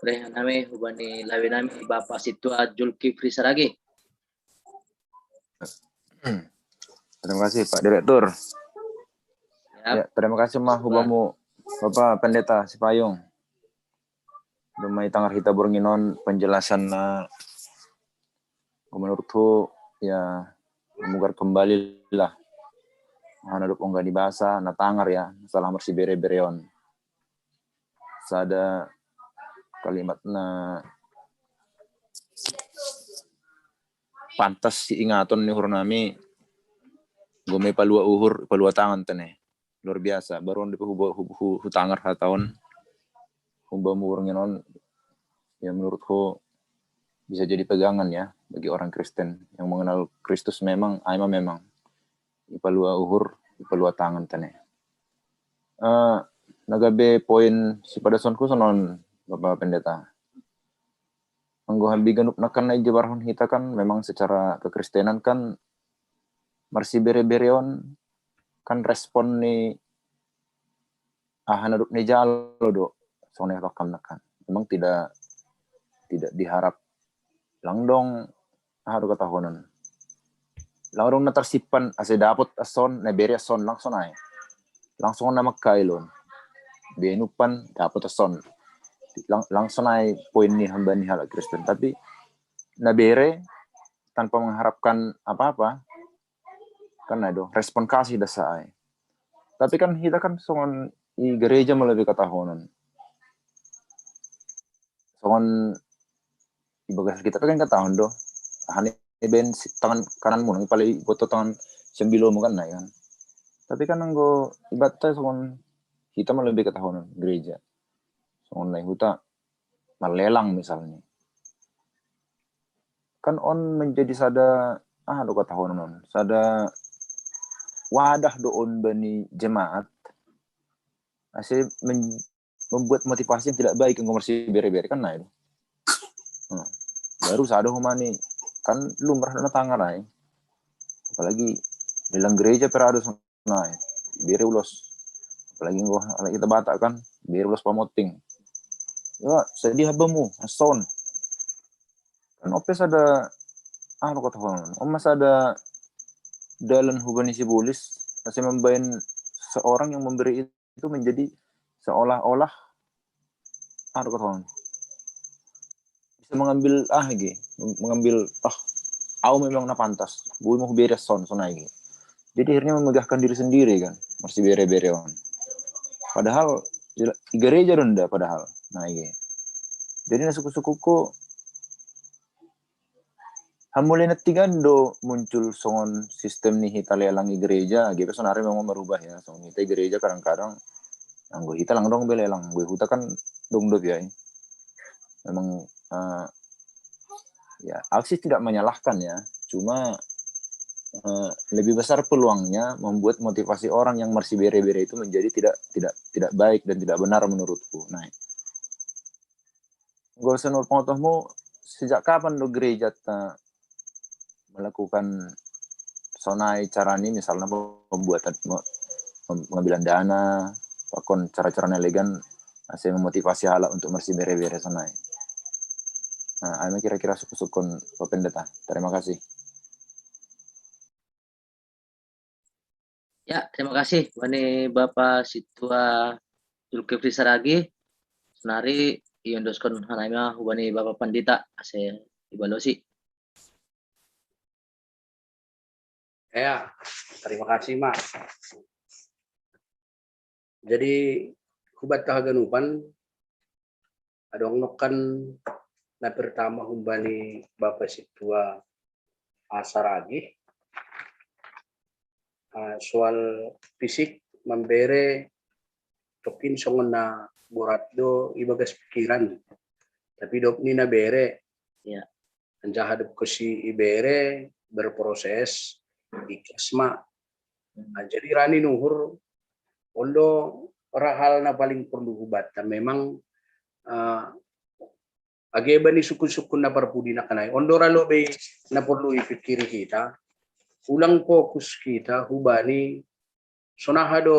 reh nami hubani lawe nami Bapa Situa Julkifli Saragi. Terima kasih Pak Direktur. Ya, ya terima kasih mah hubamu Bapak Pendeta Sipayung. Dumai tangar kita burung inon penjelasan na menurutku ya memugar kembali lah. Nah, nadop ongga di bahasa na tangar ya salah mersi bere bereon. Sada kalimat na pantas si ingaton ni hur nami gome palua uhur palua tangan tene luar biasa baru depe hubo hutangar ha tahun hubo murung non ya menurutku bisa jadi pegangan ya bagi orang Kristen yang mengenal Kristus memang aima memang ipalua uhur ipalua tangan tene uh, nagabe poin si pada sonku sonon Bapak Pendeta anggo hambi ganup nakan na ijabarhon hita kan memang secara kekristenan kan marsi bere-bereon kan respon ni aha nadup ni jalo do songon na kan memang tidak tidak diharap langdong aha do katahonon langdong na tersipan ase dapot ason na bere ason langsung ai langsung na makkailon benupan dapot ason langsung ai poin ni hamba ni halak Kristen tapi na bere tanpa mengharapkan apa-apa kan na do respon kasih dasa ai tapi kan kita kan songon i gereja melebi katahonon songon ibagas kita kan katahon do hani ben tangan kanan mu nang pale boto tangan sembilo mu kan na kan tapi kan anggo ibatta songon kita melebi katahonon gereja songon lai huta malelang misalnya kan on menjadi sada ah do katahonon on sada wadah do on bani jemaat Ase men- membuat motivasi yang tidak baik, enggo marsibere-bere kan, nah itu. Nah, baru sada homa ni, kan lumrah na tangan ai. Apalagi dalam gereja pe rado sonai, bere ulos. Apalagi enggo, apalagi kita Batak kan, bere ulos pamoting. Ya, sedih abamu, son. Kan ope sada, anu, kata orang, oma sada dalan hubani si bolis, ase membain seorang yang memberi itu menjadi seolah-olah, anu, kata orang, bisa mengambil, ah, ege, mengambil, ah, au memang na pantas, bui mau beres son, sonai ege. Jadi akhirnya memegahkan diri sendiri kan, marsibere-bere on. Padahal i gereja do nda padahal. Nah, ege. Jadi na suku-sukuku, hamulai na tiga do muncul songon sistem ni hita lelang i gereja, ege pe sonari memang merubah ya. Songon hita i gereja kadang-kadang anggo hita lang dong be lelang, anggo huta kan dong do biai. Memang, eh, ya, aku sih tidak menyalahkan ya, cuma, eh, lebih besar peluangnya membuat motivasi orang yang marsibere-bere itu menjadi tidak tidak tidak baik dan tidak benar menurutku. Nah, enggo songon pengetahuanmu, sejak kapan do gereja ta melakukan sonai cara ni, misalnya pembuatan, pengambilan dana, pakon cara-cara na legan, ase memotivasi halak untuk marsibere-bere sonai. Nah, ai ma kira-kira suku-sukun Bapak Pendeta. Terima kasih. Ya, terima kasih hubani Bapak Sintua Zulkifli Saragih. Sonari iondoskon hami ma hubani Bapak Pandita ase ibalosi. Ya, terima kasih, Mak. Jadi, hubanta haganupan, adong nokkan na pertama hubani Bapak Sintua Saragih, ah, soal fisik mambere tongkin songon na borat do ibagas pikiran. Tapi dok ni na bere. Ya. Anjaha dok kosi ibere berproses, ikhlas ma. Nah, jadi rani nuhur, ondo rahal na paling perlu hubanta memang, uh, age bani sukun-sukun na parpudi na kanai. Ondo ra lobei na perlu ipikiri hita, ulang fokus hita hubani sonaha do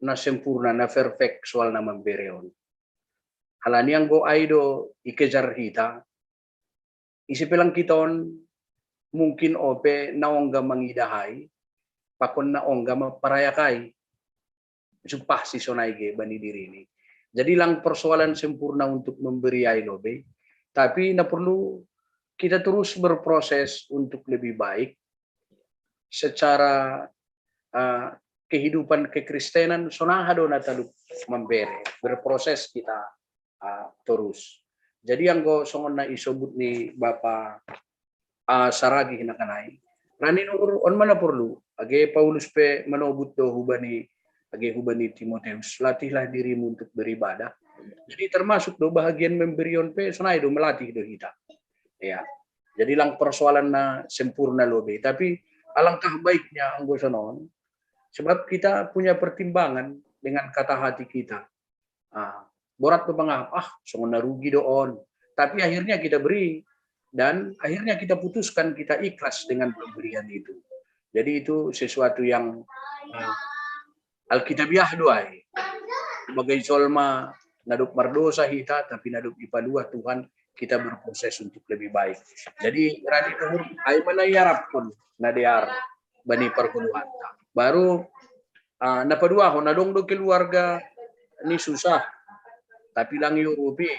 na sempurna, na perfect soal na mambere on. Halani anggo ai do ikejar hita, ise pe lang hita on mungkin ope na ongga mangidahai, pakon na ongga maparayakai. Sumpah si sonai ge bani diri ini. Jadi lang persoalan sempurna untuk memberi ai lobei, tapi na perlu kita terus berproses untuk lebih baik secara, uh, kehidupan kekristenan. Sonaha do na talu mambere, berproses kita, uh, terus. Jadi anggo songon na isobut ni Bapa, uh, Saragih na kanai, rani nuhur on ma na porlu, age Paulus pe manobut do hubani, age hubani Timoteus, latihlah dirimu untuk beribadah. Jadi termasuk do bahagian memberi on pe sonai do, melatih do hita. Ya. Jadi lang persoalan na sempurna lobei, tapi alangkah baiknya anggo sonon, sebab kita punya pertimbangan dengan kata hati kita. Ah, borat do mangahap, ah, songon na rugi do on. Tapi akhirnya kita beri, dan akhirnya kita putuskan, kita ikhlas dengan pemberian itu. Jadi itu sesuatu yang, ah, Alkitabiah do ai. Sebagai jolma na dob mardosa hita, tapi na dob ipaluah Tuhan, kita berproses untuk lebih baik. Jadi rani nuhur, ai ma na iarapkon na dear bani pargoluhanta. Baru, uh, na paduahon, adong do keluarga ni susah, tapi lang iurupi.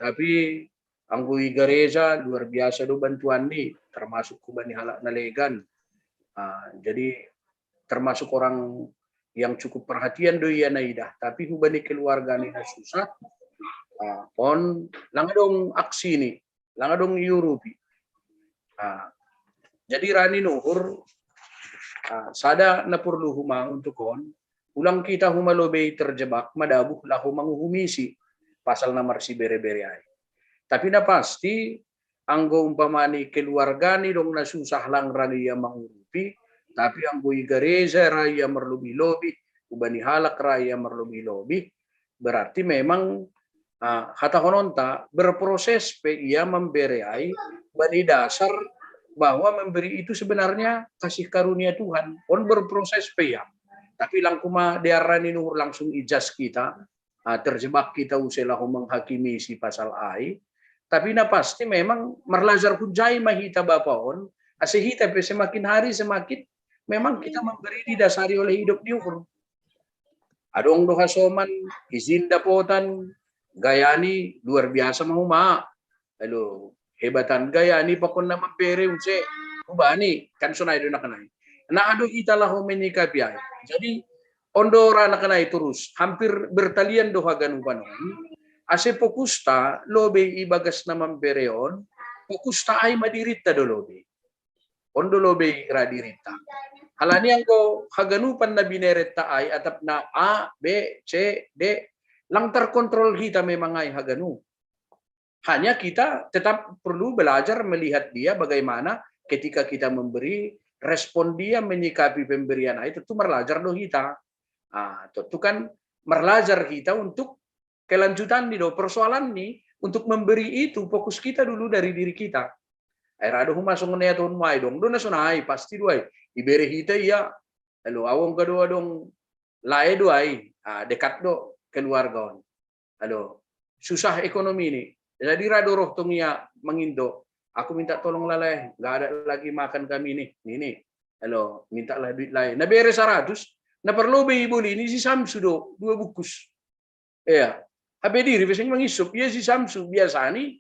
Tapi anggo i gareja luar biasa do bantuan ni, termasuk hubani halak na legan. Uh, jadi termasuk orang yang cukup perhatian do ia na idah, tapi hubani keluarga ni na susah, uh, on lang adong aksi ni, lang adong iurupi. Uh, jadi rani nuhur, uh, sada na porlu huma untuk on, ulang kita huma lobei terjebak madabuh laho manguhumisi pasal na marsibere-bere ai. Tapi na pasti, anggo umpamani keluarga ni dong na susah lang ra ia mangurupi, tapi anggo i gareja ra ia marlobih-lobih, ubani halak ra ia marlobi-lobi, berarti memang, ah, hatahononta berproses pe ia mambere ai bani dasar bahwa memberi itu sebenarnya kasih karunia Tuhan. On berproses pe ia. Tapi langkuma dearani nuhur langsung ijas kita, ah, terjebak kita use laho menghakimi si pasal ai. Tapi na pasti memang marlajar hujai ma hita bapa on, ase hita pe semakin hari semakin memang kita memberi didasari oleh hidup diukur. Adong do hasoman, izin dapotan, gayani luar biasa ma homa. Elo, hebatan gayani pakon na mambere use, ubani, kan sonai do nakanai. Na ado hita laho menyikapi ai. Jadi, on do ra nakanai terus, hampir bertalian do haganupan on. Ase fokusta, lobe ibagas na mambere on, fokusta ai ma diritta do lobe. On do lobe ra diritta. Halani anggo haganupan na bineretta ai atap na A, B, C, D, lang terkontrol hita memang ai haganu. Hanya kita tetap perlu belajar melihat dia bagaimana ketika kita memberi, respon dia menyikapi pemberian ai, tentu merlajar do hita. Ah, tentu kan merlajar kita untuk kelanjutan ni do persoalan ni untuk memberi itu fokus kita dulu dari diri kita. Ai ra do homa songon na ia tuhun muai dong do na sonai pasti do ai. Ibere hita ia, elo, awong kado adong lae do ai, ah, dekat do keluarga on. Elo, susah ekonomi ni. Jadi ra do roh tong ia mangindo, aku minta tolong lah lae, nggak ada lagi makan kami ni, ni ni. Elo, minta lah duit lae. Na bere saratus, na parlobe iboli ni si Samsu do dua bukus. Ia, hape diri pe seng mangisop, ia si Samsu biasa ni,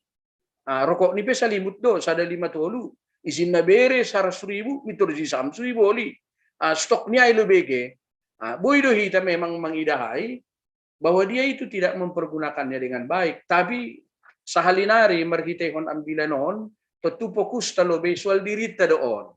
ah, rokok ni pe salimut do, sada lima tolu. Izin na bere saratus ribu, mintor si Samsu iboli. Ah, stok ni ai lo bege. Ah, boi do hita memang mangidahai bahwa dia itu tidak mempergunakannya dengan baik. Tapi sahali nari marhiteihon ambilan on, tentu fokusta lobe soal diritta do on.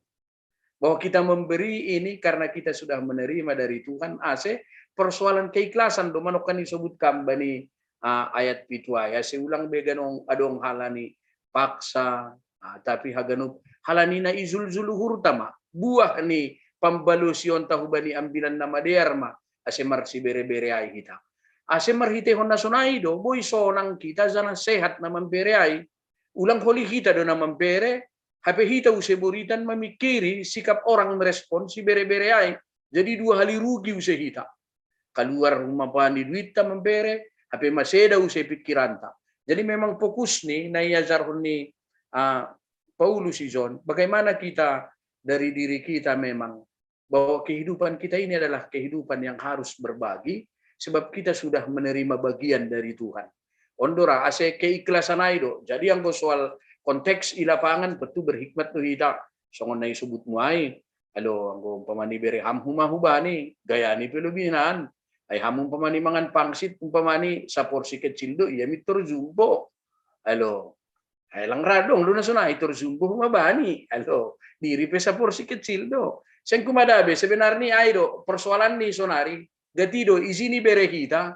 Bahwa kita memberi ini karena kita sudah menerima dari Tuhan, ase persoalan keikhlasan do manongkan isobut kamba ni, ah, ayat pitu ai, ase ulang be ganong adong halani paksa, ah, tapi haganup halani na ijuljul uhurta ma, buah ni pambalosionta hubani ambilan na madear ma, ase marsibere-bere ai hita. Ase marhiteihon na sonai do, boi sonang kita janah sehat na mambere ai. Ulang holi hita do na mambere, hape hita use boritan mamingkiri sikap orang merespon sibere-bere ai. Jadi dua hali rugi use hita. Kaluar homa pani duitta mambere, hape maseda use pingkiranta. Jadi memang fokus ni na iajarhon ni, ah, Paulus ijon, bagaimana kita dari diri kita memang bahwa kehidupan kita ini adalah kehidupan yang harus berbagi, sebab kita sudah menerima bagian dari Tuhan. On do ra, ase keikhlasan ai do. Jadi anggo soal konteks i lapangan, tentu berhikmat do hita. Songon na isobutmu ai, elo, anggo umpamani bere ham homa hubani, gayani pe lobinan. Ai ham umpamani mangan pangsit, umpamani saporsi kecil do, ia mintor jumbo. Elo, ai lang ra dong do na sonai, tor jumbo ma bani. Elo, diri pe saporsi kecil do. Seng kumada be, sebenarni ai do persoalan ni sonari, gati do isi ni bere hita.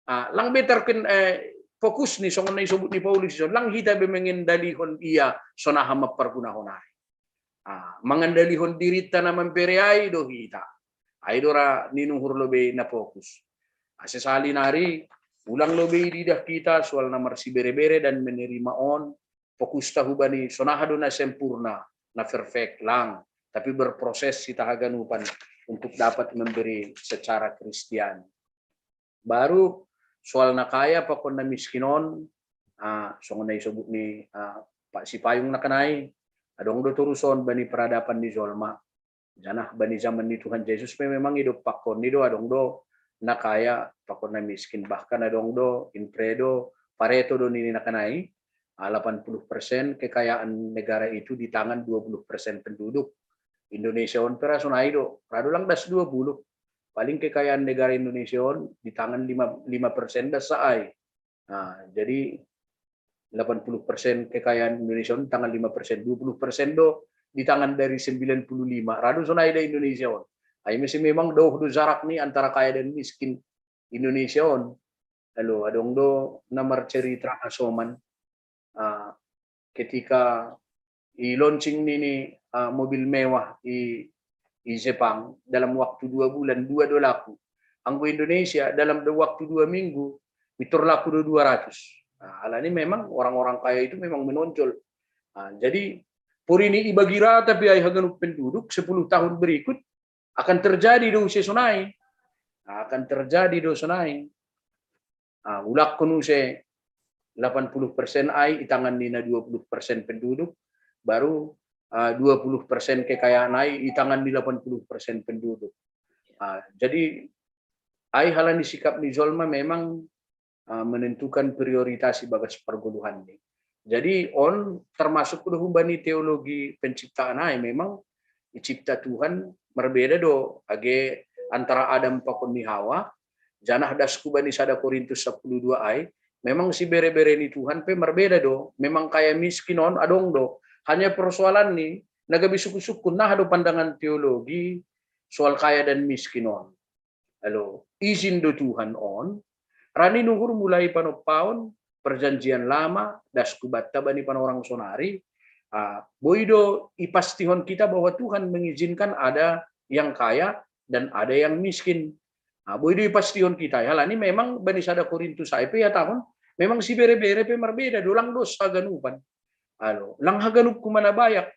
Ah, lang be terken, eh, fokus ni songon na isobut ni Paulus ison, lang hita be mengendalihon ia sonaha mampargunahon ai. Ah, mangandalihon diritta na mambere ai do hita. Ai do ra ninuhur lobe na fokus. Ase sahali nari, ulang lobe ididah kita soal na marsibere-bere dan menerima on, fokusta hubani sonaha do na sempurna, na perfect lang, tapi berproses hita haganupan untuk dapat memberi secara Kristiani. Baru soal na kaya pakon na miskin on, ah, songon na isobut ni, ah, Pak Sipayung nakanai, adong do toruson bani peradaban ni jolma. Janah bani zaman ni Tuhan Jesus pe memang idompakkon ni do, adong do na kaya pakon na miskin, bahkan adong do inpre do, Pareto do nini nakanai, ah, delapan puluh persen kekayaan negara itu di tangan dua puluh persen penduduk. Indonesia on pe ra sonai do, ra do lang das dua puluh. Paling kekayaan negara Indonesia on di tangan lima, lima persen das sa ai. Nah, jadi delapan puluh persen kekayaan Indonesia on di tangan lima persen, dua puluh persen do di tangan dari sembilan puluh lima. Ra do sonai da Indonesia on. Ai mesti memang do, do jarak ni antara kaya dan miskin Indonesia on. Elo, adong do na marcerita hasoman, ah, ketika i launching nini, ah, mobil mewah i, i Jepang, dalam waktu dua bulan, dua do laku. anggo Indonesia dalam waktu dua minggu, mitor laku do dua ratus. Nah, alani memang orang-orang kaya itu memang menonjol. Nah, jadi, porini ibagi rata pe ai haganup penduduk, sepuluh tahun berikut, akan terjadi do use sonai. Nah, akan terjadi do sonai. Ah, ulakkon use delapan puluh persen ai i tangan ni na dua puluh persen penduduk, baru, ah, dua puluh persen kekayaan ai i tangan ni delapan puluh persen penduduk. Ah, jadi, ai halani sikap ni jolma memang, ah, menentukan prioritas i bagas pargoluhanni. Jadi, on termasuk do humbani teologi penciptaan ai, memang icipta Tuhan marbeda do age antara Adam pakon ni Hawa. Janah das hubani sada Korintus sapuluh dua ai, memang sibere-bere ni Tuhan pe marbeda do. Memang kaya miskin on adong do. Hanya persoalan ni na gabe sungkun-sungkun, naha do pandangan teologi soal kaya dan miskin on. Alo, izin do Tuhan on, rani nuhur mulai panompaon, perjanjian lama, das hubanta bani panorang sonari, ah, boi do ipastihon kita bahwa Tuhan mengizinkan ada yang kaya dan ada yang miskin. Ah, boi do ipastihon kita, ya, halani memang bani sada Korintus ai pe ihatahon, memang sibere-bere pe marbeda do, lang dos haganupan. Alo, lang haganup huma na bayak.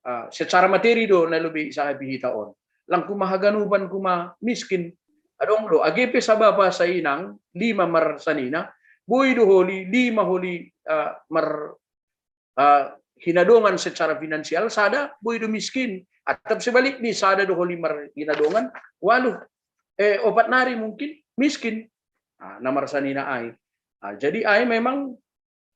Ah, secara materi do na lobi sahapi hita on. Lang huma haganupan huma miskin. Adong do, age pe sabapa sainang, lima marsanina, boi do holi, lima holi, ah, mar, ah, hinadongan secara finansial, sada boi do miskin. Atap sebalikni, sada do holi marhinadongan, walu, eh, opat nari mungkin miskin. Ah, na marsanina ai. Ah, jadi ai memang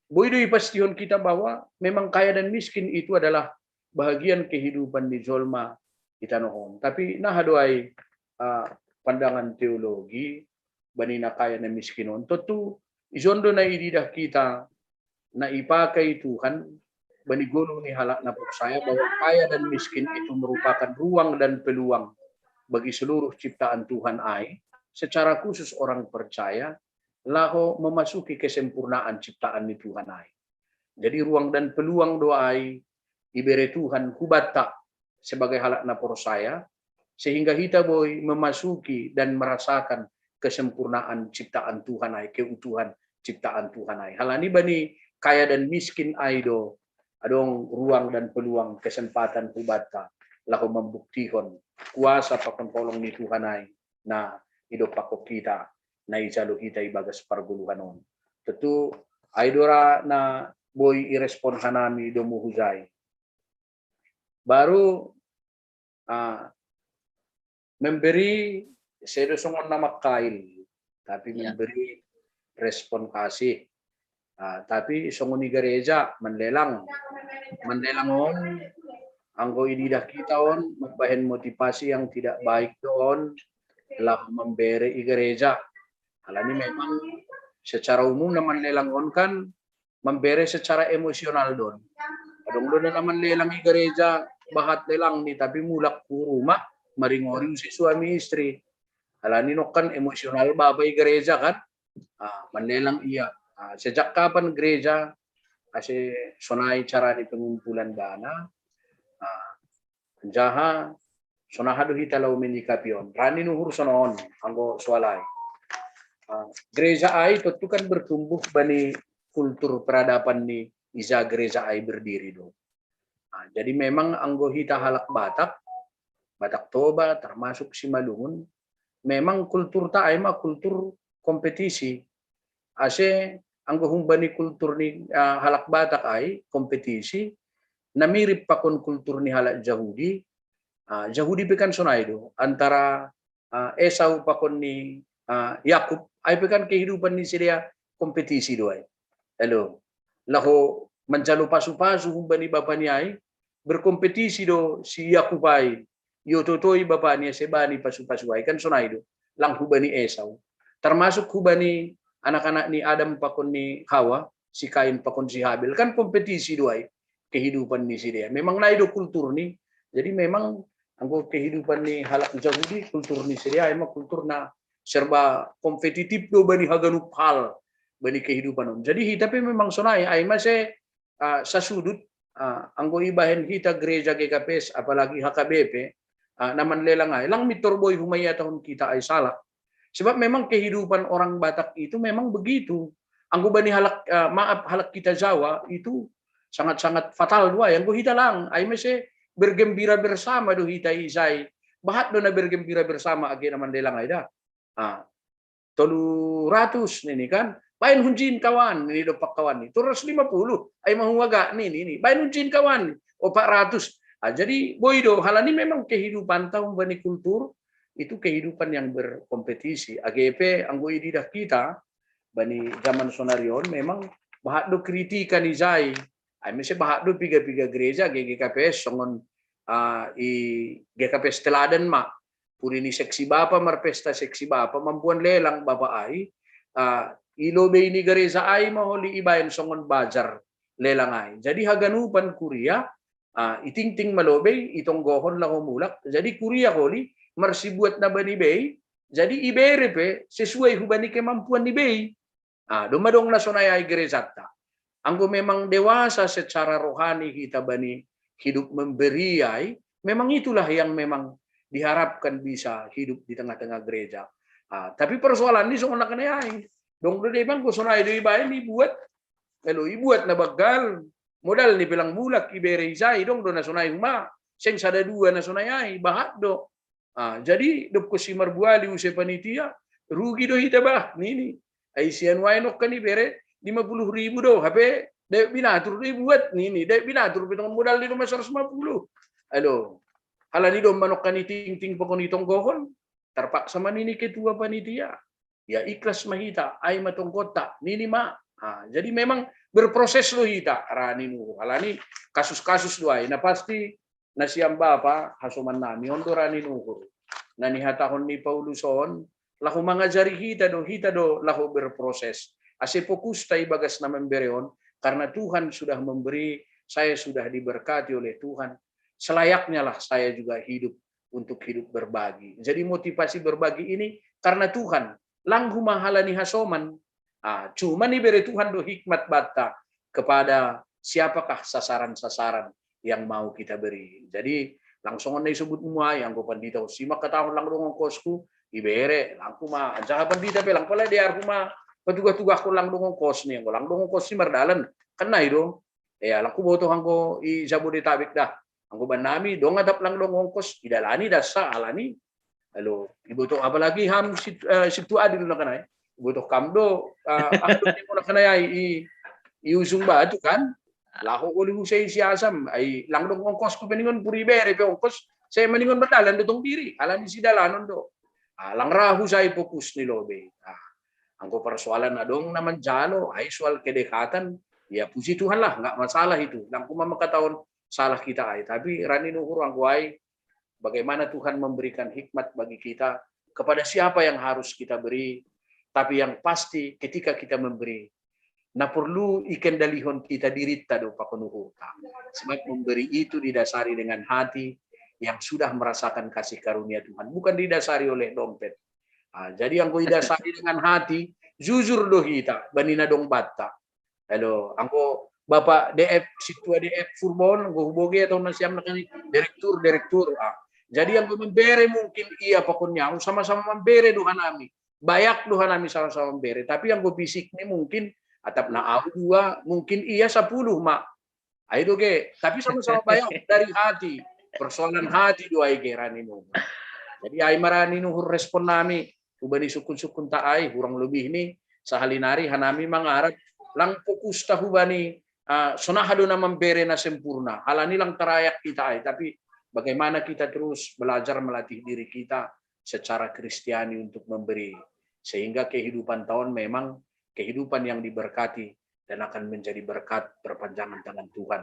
boi do ipastihon kita bahwa memang kaya dan miskin itu adalah bahagian kehidupan ni jolma i tanoh on. Tapi naha do ai, ah, pandangan teologi bani na kaya na miskin on? Tontu ijon do na ididah kita na ipakai Tuhan bani goluh ni halak na porsaya bahwa kaya dan miskin itu merupakan ruang dan peluang bagi seluruh ciptaan Tuhan ai, secara khusus orang percaya, laho memasuki kesempurnaan ciptaan ni Tuhan ai. Jadi, ruang dan peluang do ai ibere Tuhan hubanta sebagai halak na porsaya, sehingga hita boi memasuki dan merasakan kesempurnaan ciptaan Tuhan ai, keutuhan ciptaan Tuhan ai. Halani bani kaya dan miskin ai do adong ruang dan peluang, kesempatan hubanta laho mambuktihon kuasa pakon holong ni Tuhan ai na idompakkon hita, na ijalo hita ibagas pargoluhan on. Tontu ai do ra na boi irespon hanami domu hujai. Baru, ah, memberi, sedo songon na mangkail, tapi, ya, memberi respon kasih. Ah, tapi songon i gareja manlelang. Manlelang on, anggo ididah kita on, mambahen motivasi yang tidak baik do on, laho mambere i gareja. Alani memang secara umum na manlelang on kan mambere secara emosional do on. Adong do na manlelang i gareja, bahat lelangni, tapi mulak tu rumah maringori use suami istri. Alani nongkan emosional bapa i gareja kan. Ah, manlelang ia. Ah, sejak kapan gereja ase sonai cara ni pengumpulan dana? Ah, anjaha sonaha do hita laho menyikapi on? Rani nuhur sonon, anggo soal ai. Ah, gereja ai tontu kan bertumbuh bani kultur peradaban ni ija gereja ai berdiri do. Ah, jadi memang anggo hita halak Batak, Batak Toba, termasuk Simalungun, memang kulturta ai ma kultur kompetisi. Ase anggo humbani kultur ni, ah, halak Batak ai kompetisi, na mirip pakon kultur ni halak Jahudi. Ah, Jahudi pe kan sonai do, antara, ah, Esau pakon ni, ah, Yakub, ai pe kan kehidupan ni sidea kompetisi do ai. Elo, laho manjalo pasu-pasu humbani bapani ai, berkompetisi do si Yakub ai, iototoi bapani ase bani pasu-pasu ai, kan sonai do, lang hubani Esau. Termasuk hubani anak-anak ni Adam pakon ni Hawa, si Kain pakon si Habel, kan kompetisi do ai kehidupan ni sidea. Memang nai do kultur ni. Jadi memang anggo kehidupan ni halak Jahudi, kultur ni sidea ai ma kultur na serba kompetitif do bani haganup hal, bani kehidupan on. Jadi hita pe memang sonai, ai ma se, ah, sasudut, ah, anggo ibahen hita gereja G K P S, apalagi H K B P, ah, na manlelang ai, lang mintor boi huma ihatahon hita ai salah. Sebab memang kehidupan orang Batak itu memang begitu. Anggo bani halak, eh, maaf, halak kita Jawa itu sangat-sangat fatal dua. Anggo hita lang, ai mese bergembira bersama do hita ijai. Bahat do na bergembira bersama age na mandelang ai da. Ah, tolu ratus nini kan. Baen hunjin kawan, nini dompak kawan ni. Tolu ratus lima puluh, ai mahuaga nini, nini. Baen hunjin kawan, opat ratus. Ah, jadi boi do, halani memang kehidupan tahu bani kultur itu kehidupan yang berkompetisi. Age pe anggo ididah kita bani zaman sonarion memang bahat do kritikan ijai. Ai mese bahat do piga-piga gereja, G K P S songon, ah, i G K P S teladan ma. Pudi ni seksi bapa marpesta seksi bapa, mambuan lelang bapa ai, ah, i lobei ni gereja ai ma holi ibaen songon bajar lelang ai. Jadi haganupan kuria, ah, itingting ma lobei, itonggohon laho mulak. Jadi kuria holi marsibuat na bani bei, jadi ibere pe sesuai hubani kemampuan ni bei. Ah, doma dong na sonai ai gerejanta. Anggo memang dewasa secara rohani hita bani hidup memberi ai, memang itulah yang memang diharapkan bisa hidup di tengah-tengah gereja. Ah, tapi persoalan ni songon na kena ai. Dong do deba anggo sonai do ibaen ibuat, lalu ibuat na banggal, modal ni pelang mulak ibere ijai, dong do na sonai huma, seng sada dua na sonai ai, bahat do. Ah, jadi dob kosi marbuali use panitia, rugi do hita bah, nini. Ai sian wain okkan ibere lima puluh ribu do, hape dek binatur do ibuat, nini. Dek binatur pe tongon modal di doma seratus lima puluh. Alo, halani doma okkan itingting pakon itonggohon, terpaksa ma nini ketua panitia. Ya ikhlas ma hita, ai ma tonggonta, nini ma. Ah, jadi memang berproses do hita, rani nuhur. Halani kasus-kasus do ai, na pasti nasiam bapa, hasoman nami on do rani nuhur. Na nihatahon ni Paulus on, laho mangajari hita do, hita do laho berproses. Ase fokusta ibagas na membere on, karena Tuhan sudah memberi, saya sudah diberkati oleh Tuhan. Selayaknya lah saya juga hidup untuk hidup berbagi. Jadi motivasi berbagi ini karena Tuhan, lang huma halani hasoman. Ah, cuma ibere Tuhan do hikmat banta kepada siapakah sasaran-sasaran yang mau kita beri. Jadi langsung on na isebut mua, anggo pandita, si ma katahon lang dong ongkosku, ibere, lang huma, anjaha pandita pe lang pala dear huma, patugah-tugahkon lang dong ongkos ni, anggo lang dong ongkos ni mardalan, kan nai do. Ya, lang huboto anggo i Jabodetabek da. Anggo bannami, dong atap lang dong ongkos, idalani dasa, alani. Lalu, iboto apalagi ham sit-, eh, situ adil na kanai. Iboto kam do, eh, apa do na kanai ai, i, i Ujung Batu kan. Laho oli usai si asam, ai lang dong ongkosku pe ningon pudi ibere pe ongkos, saya meningon berdalan do tong diri, alani sidalanon do. Ah, lang rahu sai fokus ni lobei. Ah, anggo persoalan adong na manjalo, ai soal kedekatan, ya puji Tuhan lah, nggak masalah itu. Lang huma mangkatahon salah kita ai. Tapi rani nuhur anggo ai, bagaimana Tuhan memberikan hikmat bagi kita, kepada siapa yang harus kita beri. Tapi yang pasti ketika kita memberi, na porlu ikendalihon kita dirinta do pakon uhurta. Sebab memberi itu didasari dengan hati yang sudah merasakan kasih karunia Tuhan, bukan didasari oleh dompet. Ah, jadi anggo idasari dengan hati, jujur do hita bani na dong banta. Halo, anggo Bapak D F, Situa D F Purbaon, anggo huboge atau nasiam nakani direktur, direktur. Ah. Jadi anggo membere mungkin ia pakon nyawa sama-sama membere do hanami. Bayak do hanami sama-sama membere. Tapi anggo fisik ni mungkin atap na au dua, mungkin ia sepuluh ma. Ai do ge, tapi sama-sama bayak dari hati. Persoalan hati do ai ge rani nuhur. Jadi ai ma rani nuhur respon nami, hubani sukun-sukunta ai, hurang lebih ni, sahali nari hanami mangarap, lang fokusta hubani, ah, sonaha do na membere na sempurna. Halani lang tarayak hita ai, tapi bagaimana kita terus belajar melatih diri kita secara Kristiani untuk memberi. Sehingga kehidupan taon memang kehidupan yang diberkati dan akan menjadi berkat perpanjangan tangan Tuhan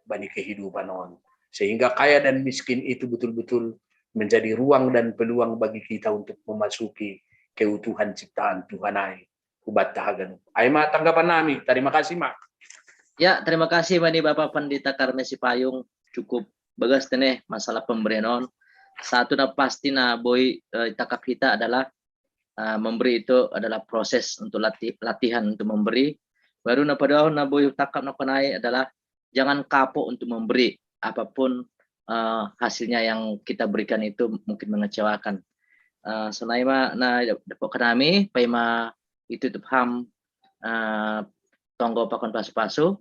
bani kehidupan on. Sehingga kaya dan miskin itu betul-betul menjadi ruang dan peluang bagi kita untuk memasuki keutuhan ciptaan Tuhan ai. Hubanta haganup. Ai ma tanggapan nami. Terima kasih, Mak. Ya, terima kasih bani Bapak Pendeta Karmesi Payung. Cukup bagas tene masalah pemberian on. Satu na pasti na boi, eh, tangkap hita adalah, eh, memberi itu adalah proses untuk lati-, latihan untuk memberi. Baru na padahal na boi tangkap na kanai adalah jangan kapok untuk memberi, apapun, eh, hasilnya yang kita berikan itu mungkin mengecewakan. Eh, sonai ma na dapot hanami, paima itutup ham, eh, tonggo pakon pasu-pasu.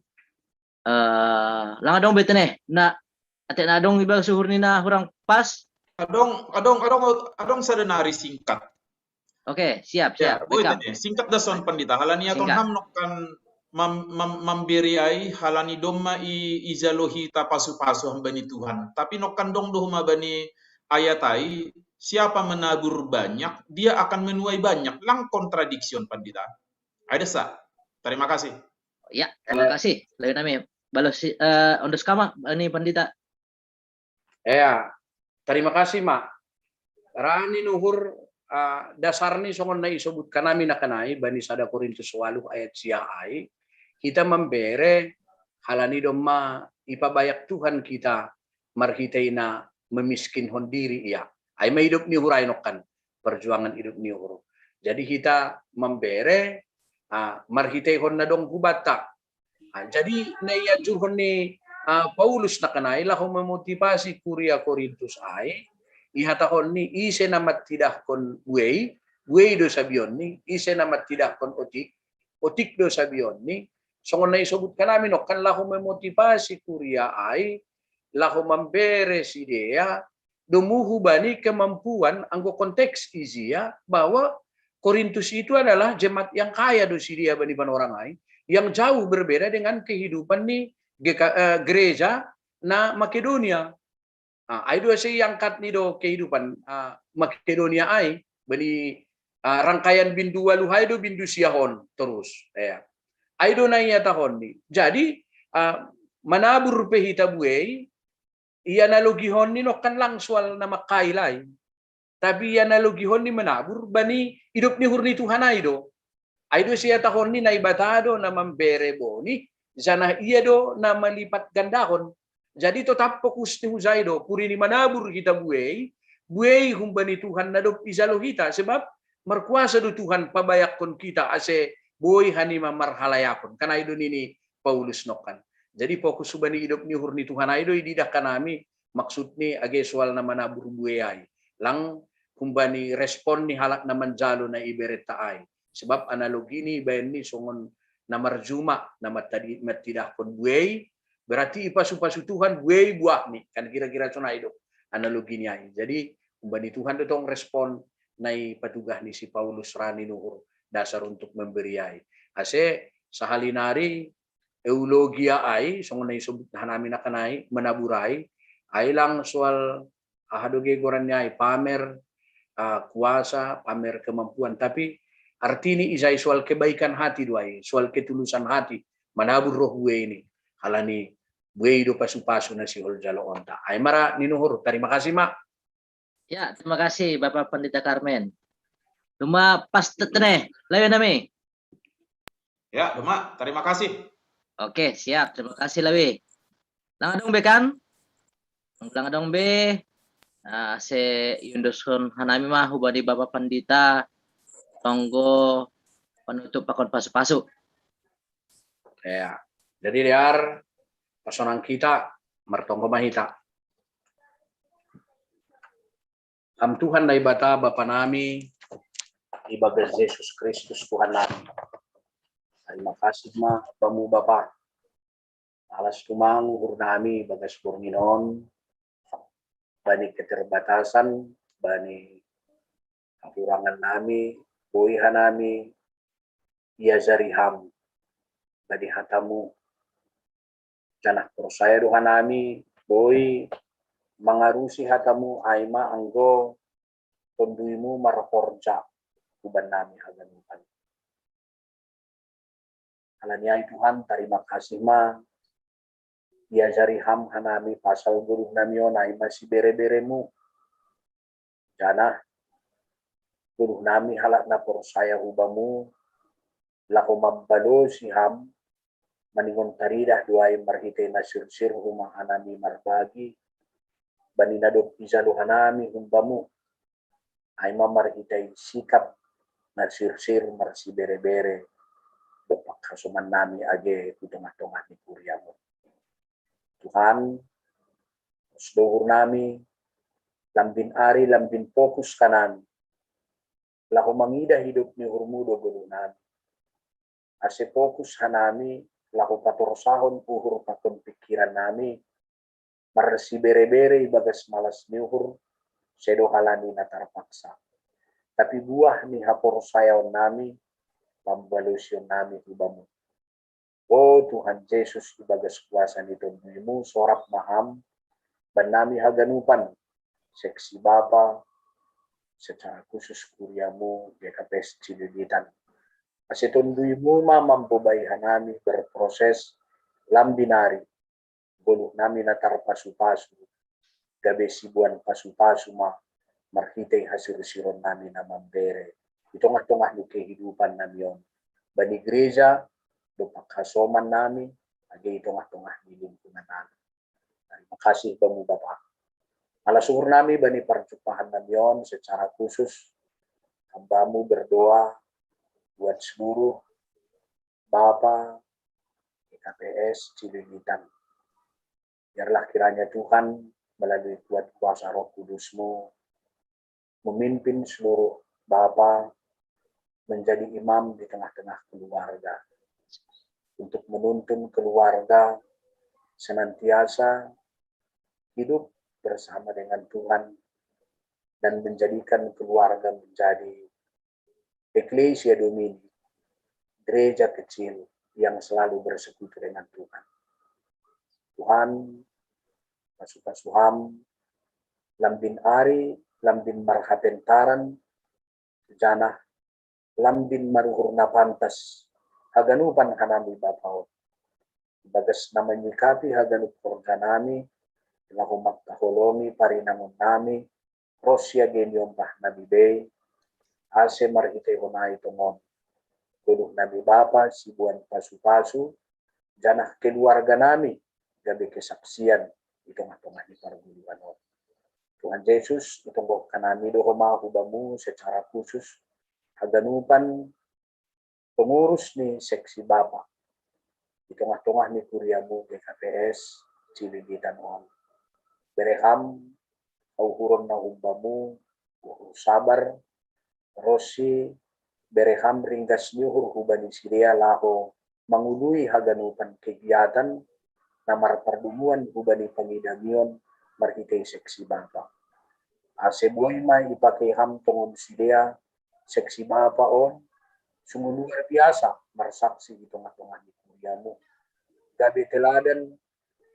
Eh, lang adong be tene, na, ate na adong iba suhur ni na hurang pas. Adong, adong, adong, adong sada nari singkat. Oke, siap, siap. Boi tene, singkat da son pandita. Halani ia ton ham nokkan mam, mam, mamberi ai, halani domma i, ijalo hita pasu-pasu ham bani Tuhan. Tapi nokkan dong do homa bani ayat ai, siapa menabur banyak, dia akan menuai banyak. Lang kontradiksion pandita. Ai dessa. Terima kasih. Ya, terima kasih. Lain nami. Balos si, eh, ondos kama ini pandita. Ya, terima kasih ma. Rani nuhur, ah, dasar ni songon na isobut hanami na kanai bani sada Korintus waluh ayat sia ai, kita mambere halani domma ipabayak Tuhan kita marhitei na memiskinhon diri ia. Ai ma idop ni uhur ai nokkan, perjuangan idop ni uhur. Jadi kita mambere, ah, marhiteihon na dong hubanta. Ah, jadi na ianjurhon ni, ah, Paulus na kanai laho memotivasi kuria Korintus ai, ihatahon ni ise na matidahkon buei, buei do sabion ni, ise na matidahkon otik, otik do sabion ni, songon na isobut hanami nokkan laho memotivasi kuria ai, laho mambere sidea, domu hubani kemampuan anggo konteks isia bahwa Korintus itu adalah jemaat yang kaya do sidea bani panorang ai, yang jauh berbeda dengan kehidupan ni geka, eh, gereja na Makedonia. Ah, ai do ase iangkat ni do kehidupan, ah, Makedonia ai bani, ah, rangkaian bindu waluh ai do bindu siahon terus. Ya. Ai do na ihatahon ni. Jadi, ah, manabur pe hita buei, ianalogihon ni nokkan lang soal na mangkail ai. Tapi ianalogihon ni manabur bani idop ni uhur ni Tuhan ai do. Ai do siatahon ni Naibata do na mambere boni, janah ia do na malipat gandahon. Jadi totap fokus ni hujai do, puri ni manabur hita buei, buei humbani Tuhan na dob ijalo hita, sebab markuasa do Tuhan pabayakkon kita ase boi hanima marhalayakon. Kan ai do nini Paulus nokkan. Jadi fokus hubani idop ni uhur ni Tuhan ai do ididah hanami, maksud ni age soal na manabur buei ai. Lang humbani respon ni halak na manjalo na iberenta ai. Sebab analogi ni ibaen ni songon na marjuma, na matidahkon buei, berarti ipasu-pasu Tuhan buei buah ni, kan kira-kira sonai do analogi ni ai. Jadi humbani Tuhan do tong respon na ipatugah ni si Paulus rani nuhur dasar untuk memberi ai. Ase sahali nari eulogia ai, songon na isobut hanami na kanai, menabur ai, ai lang soal aha do ge goran ni ai, pamer, ah, kuasa, pamer kemampuan, tapi arti ni ijai soal kebaikan hati do ai, soal ketulusan hati, manabur roh buei ni, halani buei do pasu-pasu na sihol jaloonta. Ai ma ra ni nuhur, terima kasih ma. Ya, terima kasih Bapak Pendeta Karmen. Cuma pas tetene, lain nami. Ya, Doma, terima kasih. Oke, siap. Terima kasih, Lawi. Lang adong be kan? Lang adong be. Nah, ase iondoskon hanami ma hubani Bapak Pandita tonggo panutup pakon pasu-pasu. Ya. Jadi dear, pasonang hita, martonggo ma hita. Am Tuhan Naibata Bapa nami, ibagas Jesus Kristus Tuhan nami. Terima kasih ma Bamu Bapa. Alas tumang uhur nami bagas borngin on, bani keterbatasan, bani kekurangan nami, boi hanami iajari Ham bani hatamu. Janah porsaya do hanami boi mangarusi hatamu ai ma anggo tonduimu marhorja huban nami haganupan. Alani ai Tuhan, tarima kasih ma iajari Ham hanami pasal goluh nami on ai ma sibere-beremu. Janah goluh nami halak na porsaya hubamu, laho mambalosi Ham, maningon taridah do ai marhitei na sirsir homa hanami marbagi, bani na dob ijalo hanami humbamu, ai ma marhitei sikap na sirsir marsibere-bere dompak hasoman nami age hu tongah-tongah ni kuriamu. Tuhan, pos do uhur nami, lambin ari, lambin fokus hanami, laho mangidah idop ni uhurmu do goluh nami. Ase fokus hanami laho patorsahon uhur pakon pingkiran nami, marsibere-bere ibagas malas ni uhur, sedo halani na tarpaksa. Tapi buah ni haporsayaon nami, pambalosion nami tu Bamu. O Tuhan Jesus, ibagas kuasa ni Tonduimu, sorap ma Ham bannami haganupan, seksi Bapa, secara khusus kuriamu G K P S Cililitan. Ase Tonduimu ma mambobai hanami berproses lambin ari, goluh nami na tarpasu-pasu, gabe siboan pasu-pasu ma marhitei hasirsiron nami na mambere i tongah-tongah ni kehidupan nami on, bani gereja dompak hasoman nami, age i tongah-tongah ni lingkungan nami. Tarima kasih Bamu Bapa. Alas uhur nami bani parjumpahan nami on secara khusus, hambamu berdoa buat seluruh Bapa G K P S Cililitan. Biarlah kiranya Tuhan melalui kuat kuasa Roh Kudus-Mu memimpin seluruh Bapa menjadi imam di tengah-tengah keluarga, untuk menuntun keluarga senantiasa hidup bersama dengan Tuhan dan menjadikan keluarga menjadi Ecclesia Domini, gereja kecil yang selalu bersekutu dengan Tuhan. Tuhan, pasu-pasu Ham lambin ari, lambin marhapentaran, janah lambin maruhur na pantas haganupan hanami Bapa on, ibagas na manyikapi haganup horja nami, laho mangkaholongi parinangon nami, ronsi age niombah nami be, ase marhiteihon ai tongon goluh nami Bapa siboan pasu-pasu, janah keluarga nami gabe kesaksian i tongah-tongah ni pargoluhan on. Tuhan Jesus, itonggohon nami do homa hu Bamu secara khusus haganupan pengurus ni seksi Bapa i tongah-tongah ni kuriamu G K P S Cililitan on. Bere Ham hauhuron na humbamu, uhur sabar, ronsi bere Ham ringgas ni uhur hubani sidea laho mangului haganupan kegiatan na marpardumuan hubani pangidamion marhitei seksi Bapa. Ase boi ma ipakei Ham tongon sidea seksi Bapa on sungguh luar biasa marsaksi di tongah-tongah ni kuriamu. Gabe teladan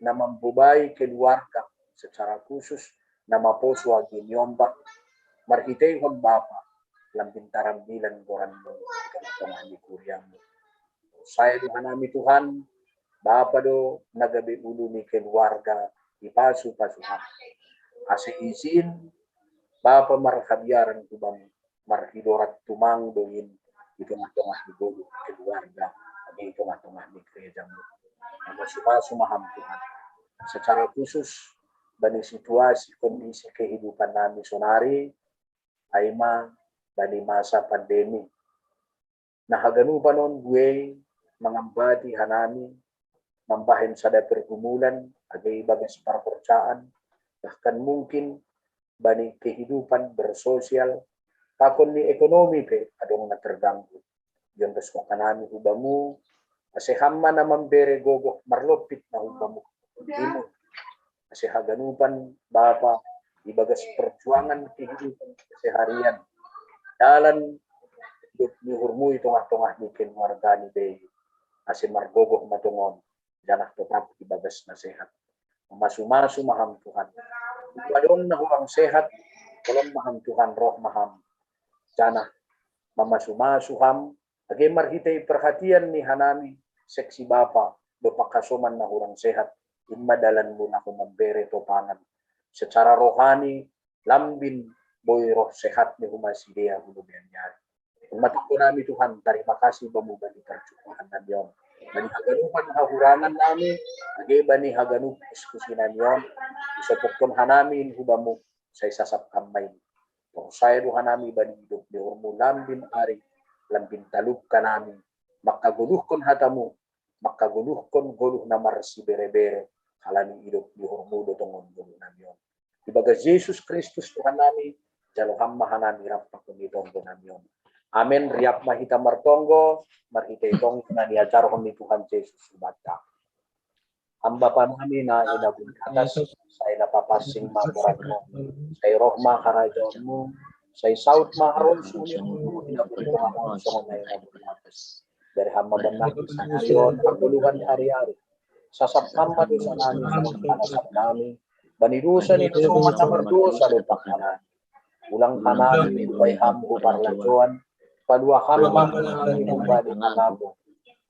na mambobai keluarga secara khusus na maposo age niombah marhiteihon Bapa lambin tarambilan goranmu di tongah-tongah ni kuriamu. Sai do hanami Tuhan, Bapa do na gabe ulu ni keluarga i pasu-pasu Ham. Ase izin Bapa marhabiaran hu Bamu, marhidorat tumang do in i tongah-tongah ni goluh keluarga, age i tongah-tongah ni gereja-Mu. Mamasu-masu ma Ham Tuhan. Secara khusus bani situasi kondisi kehidupan nami sonari, ai ma bani masa pandemi. Na haganupan on buei mangambati hanami mambahen sada pergumulan age ibagas parhorjaan, bahkan mungkin bani kehidupan bersosial, pakon ni ekonomi pe adong na terganggu. Iondoskon hanami hu Bamu, ase Ham ma na mambere gogoh marlompit na hu Bamu. Imo ase haganupan Bapa ibagas perjuangan kehidupan keseharian, dalan hidup ni uhurmu i tongah-tongah ni keluarga ni be, ase margogoh ma tongon, janah totap ibagas na sehat. Mamasu-masu ma Ham Tuhan. Hu adong na hurang sehat, holong ma Ham Tuhan, roh ma Ham, janah mamasu-masu Ham, age marhitei perhatian ni hanami seksi Bapa dompak hasoman na hurang sehat, in ma dalanmu laho mambere topangan secara rohani, lambin boi roh sehat ni huma sidea hu lobei ni ari. Matondo nami Tuhan, tarima kasih Bamu bani parjumpahan nami on, bani haganupan hahurangan nami, age bani haganup diskusi nami on, isopokkon hanami in hu Bamu, sai sasap Ham ma in. Porsaya do hanami bani idop ni uhurmu lambin ari, lambin talup hanami mangkagoluhkon hatamu, mangkagoluhkon goluh na marsibere-bere, halani idop ni uhurmu do tongon goluh nami on. Ibagas Jesus Kristus Tuhan nami, Jalo ham ma hanami rap pakon ni tonggo nami on. Amen. Riap ma hita martonggo, marhitei tonggo na niajarhon ni Tuhan Jesus subanta. Ham Bapa nami na i na bui atas, sai na papansing ma goranmu, sai roh ma harajaonmu, sai saut ma harosumu, i na bui songon na i na bui atas. Bere ham ma bannami sadari on hangoluan ari-ari. Sasap ham ma dosa nami, songon pansasap nami bani dosa ni na mardosa dohot nami. Unang hanami hupaiham hu parlajouan, palua ham ma hanami humbani pangago.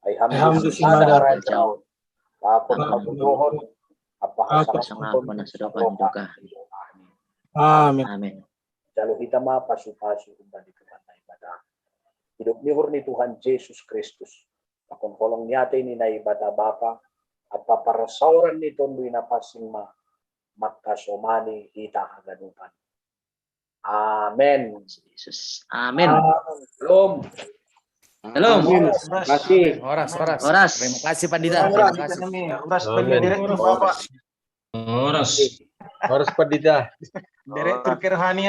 Ai ham do simada harajaon, pakon hagogohon, ampa hasangapon dohot hahidoan. Amen. Jalo hita ma pasupasu humbani Tuhan Naibata. Hidup ni uhur ni Tuhan Jesus Kristus, pakon holong ni atei ni Naibata Bapa, ampa parsaoran ni Tondi Napansing ma mangkasomani hita haganupan. Amen. Jesus. Amen. Shalom. Shalom. Kasih. Horas, horas. Horas. Terima kasih Pandita. Terima kasih. Horas Pandita, Bapak. Horas. Horas Pandita. Direktur Kerohanian.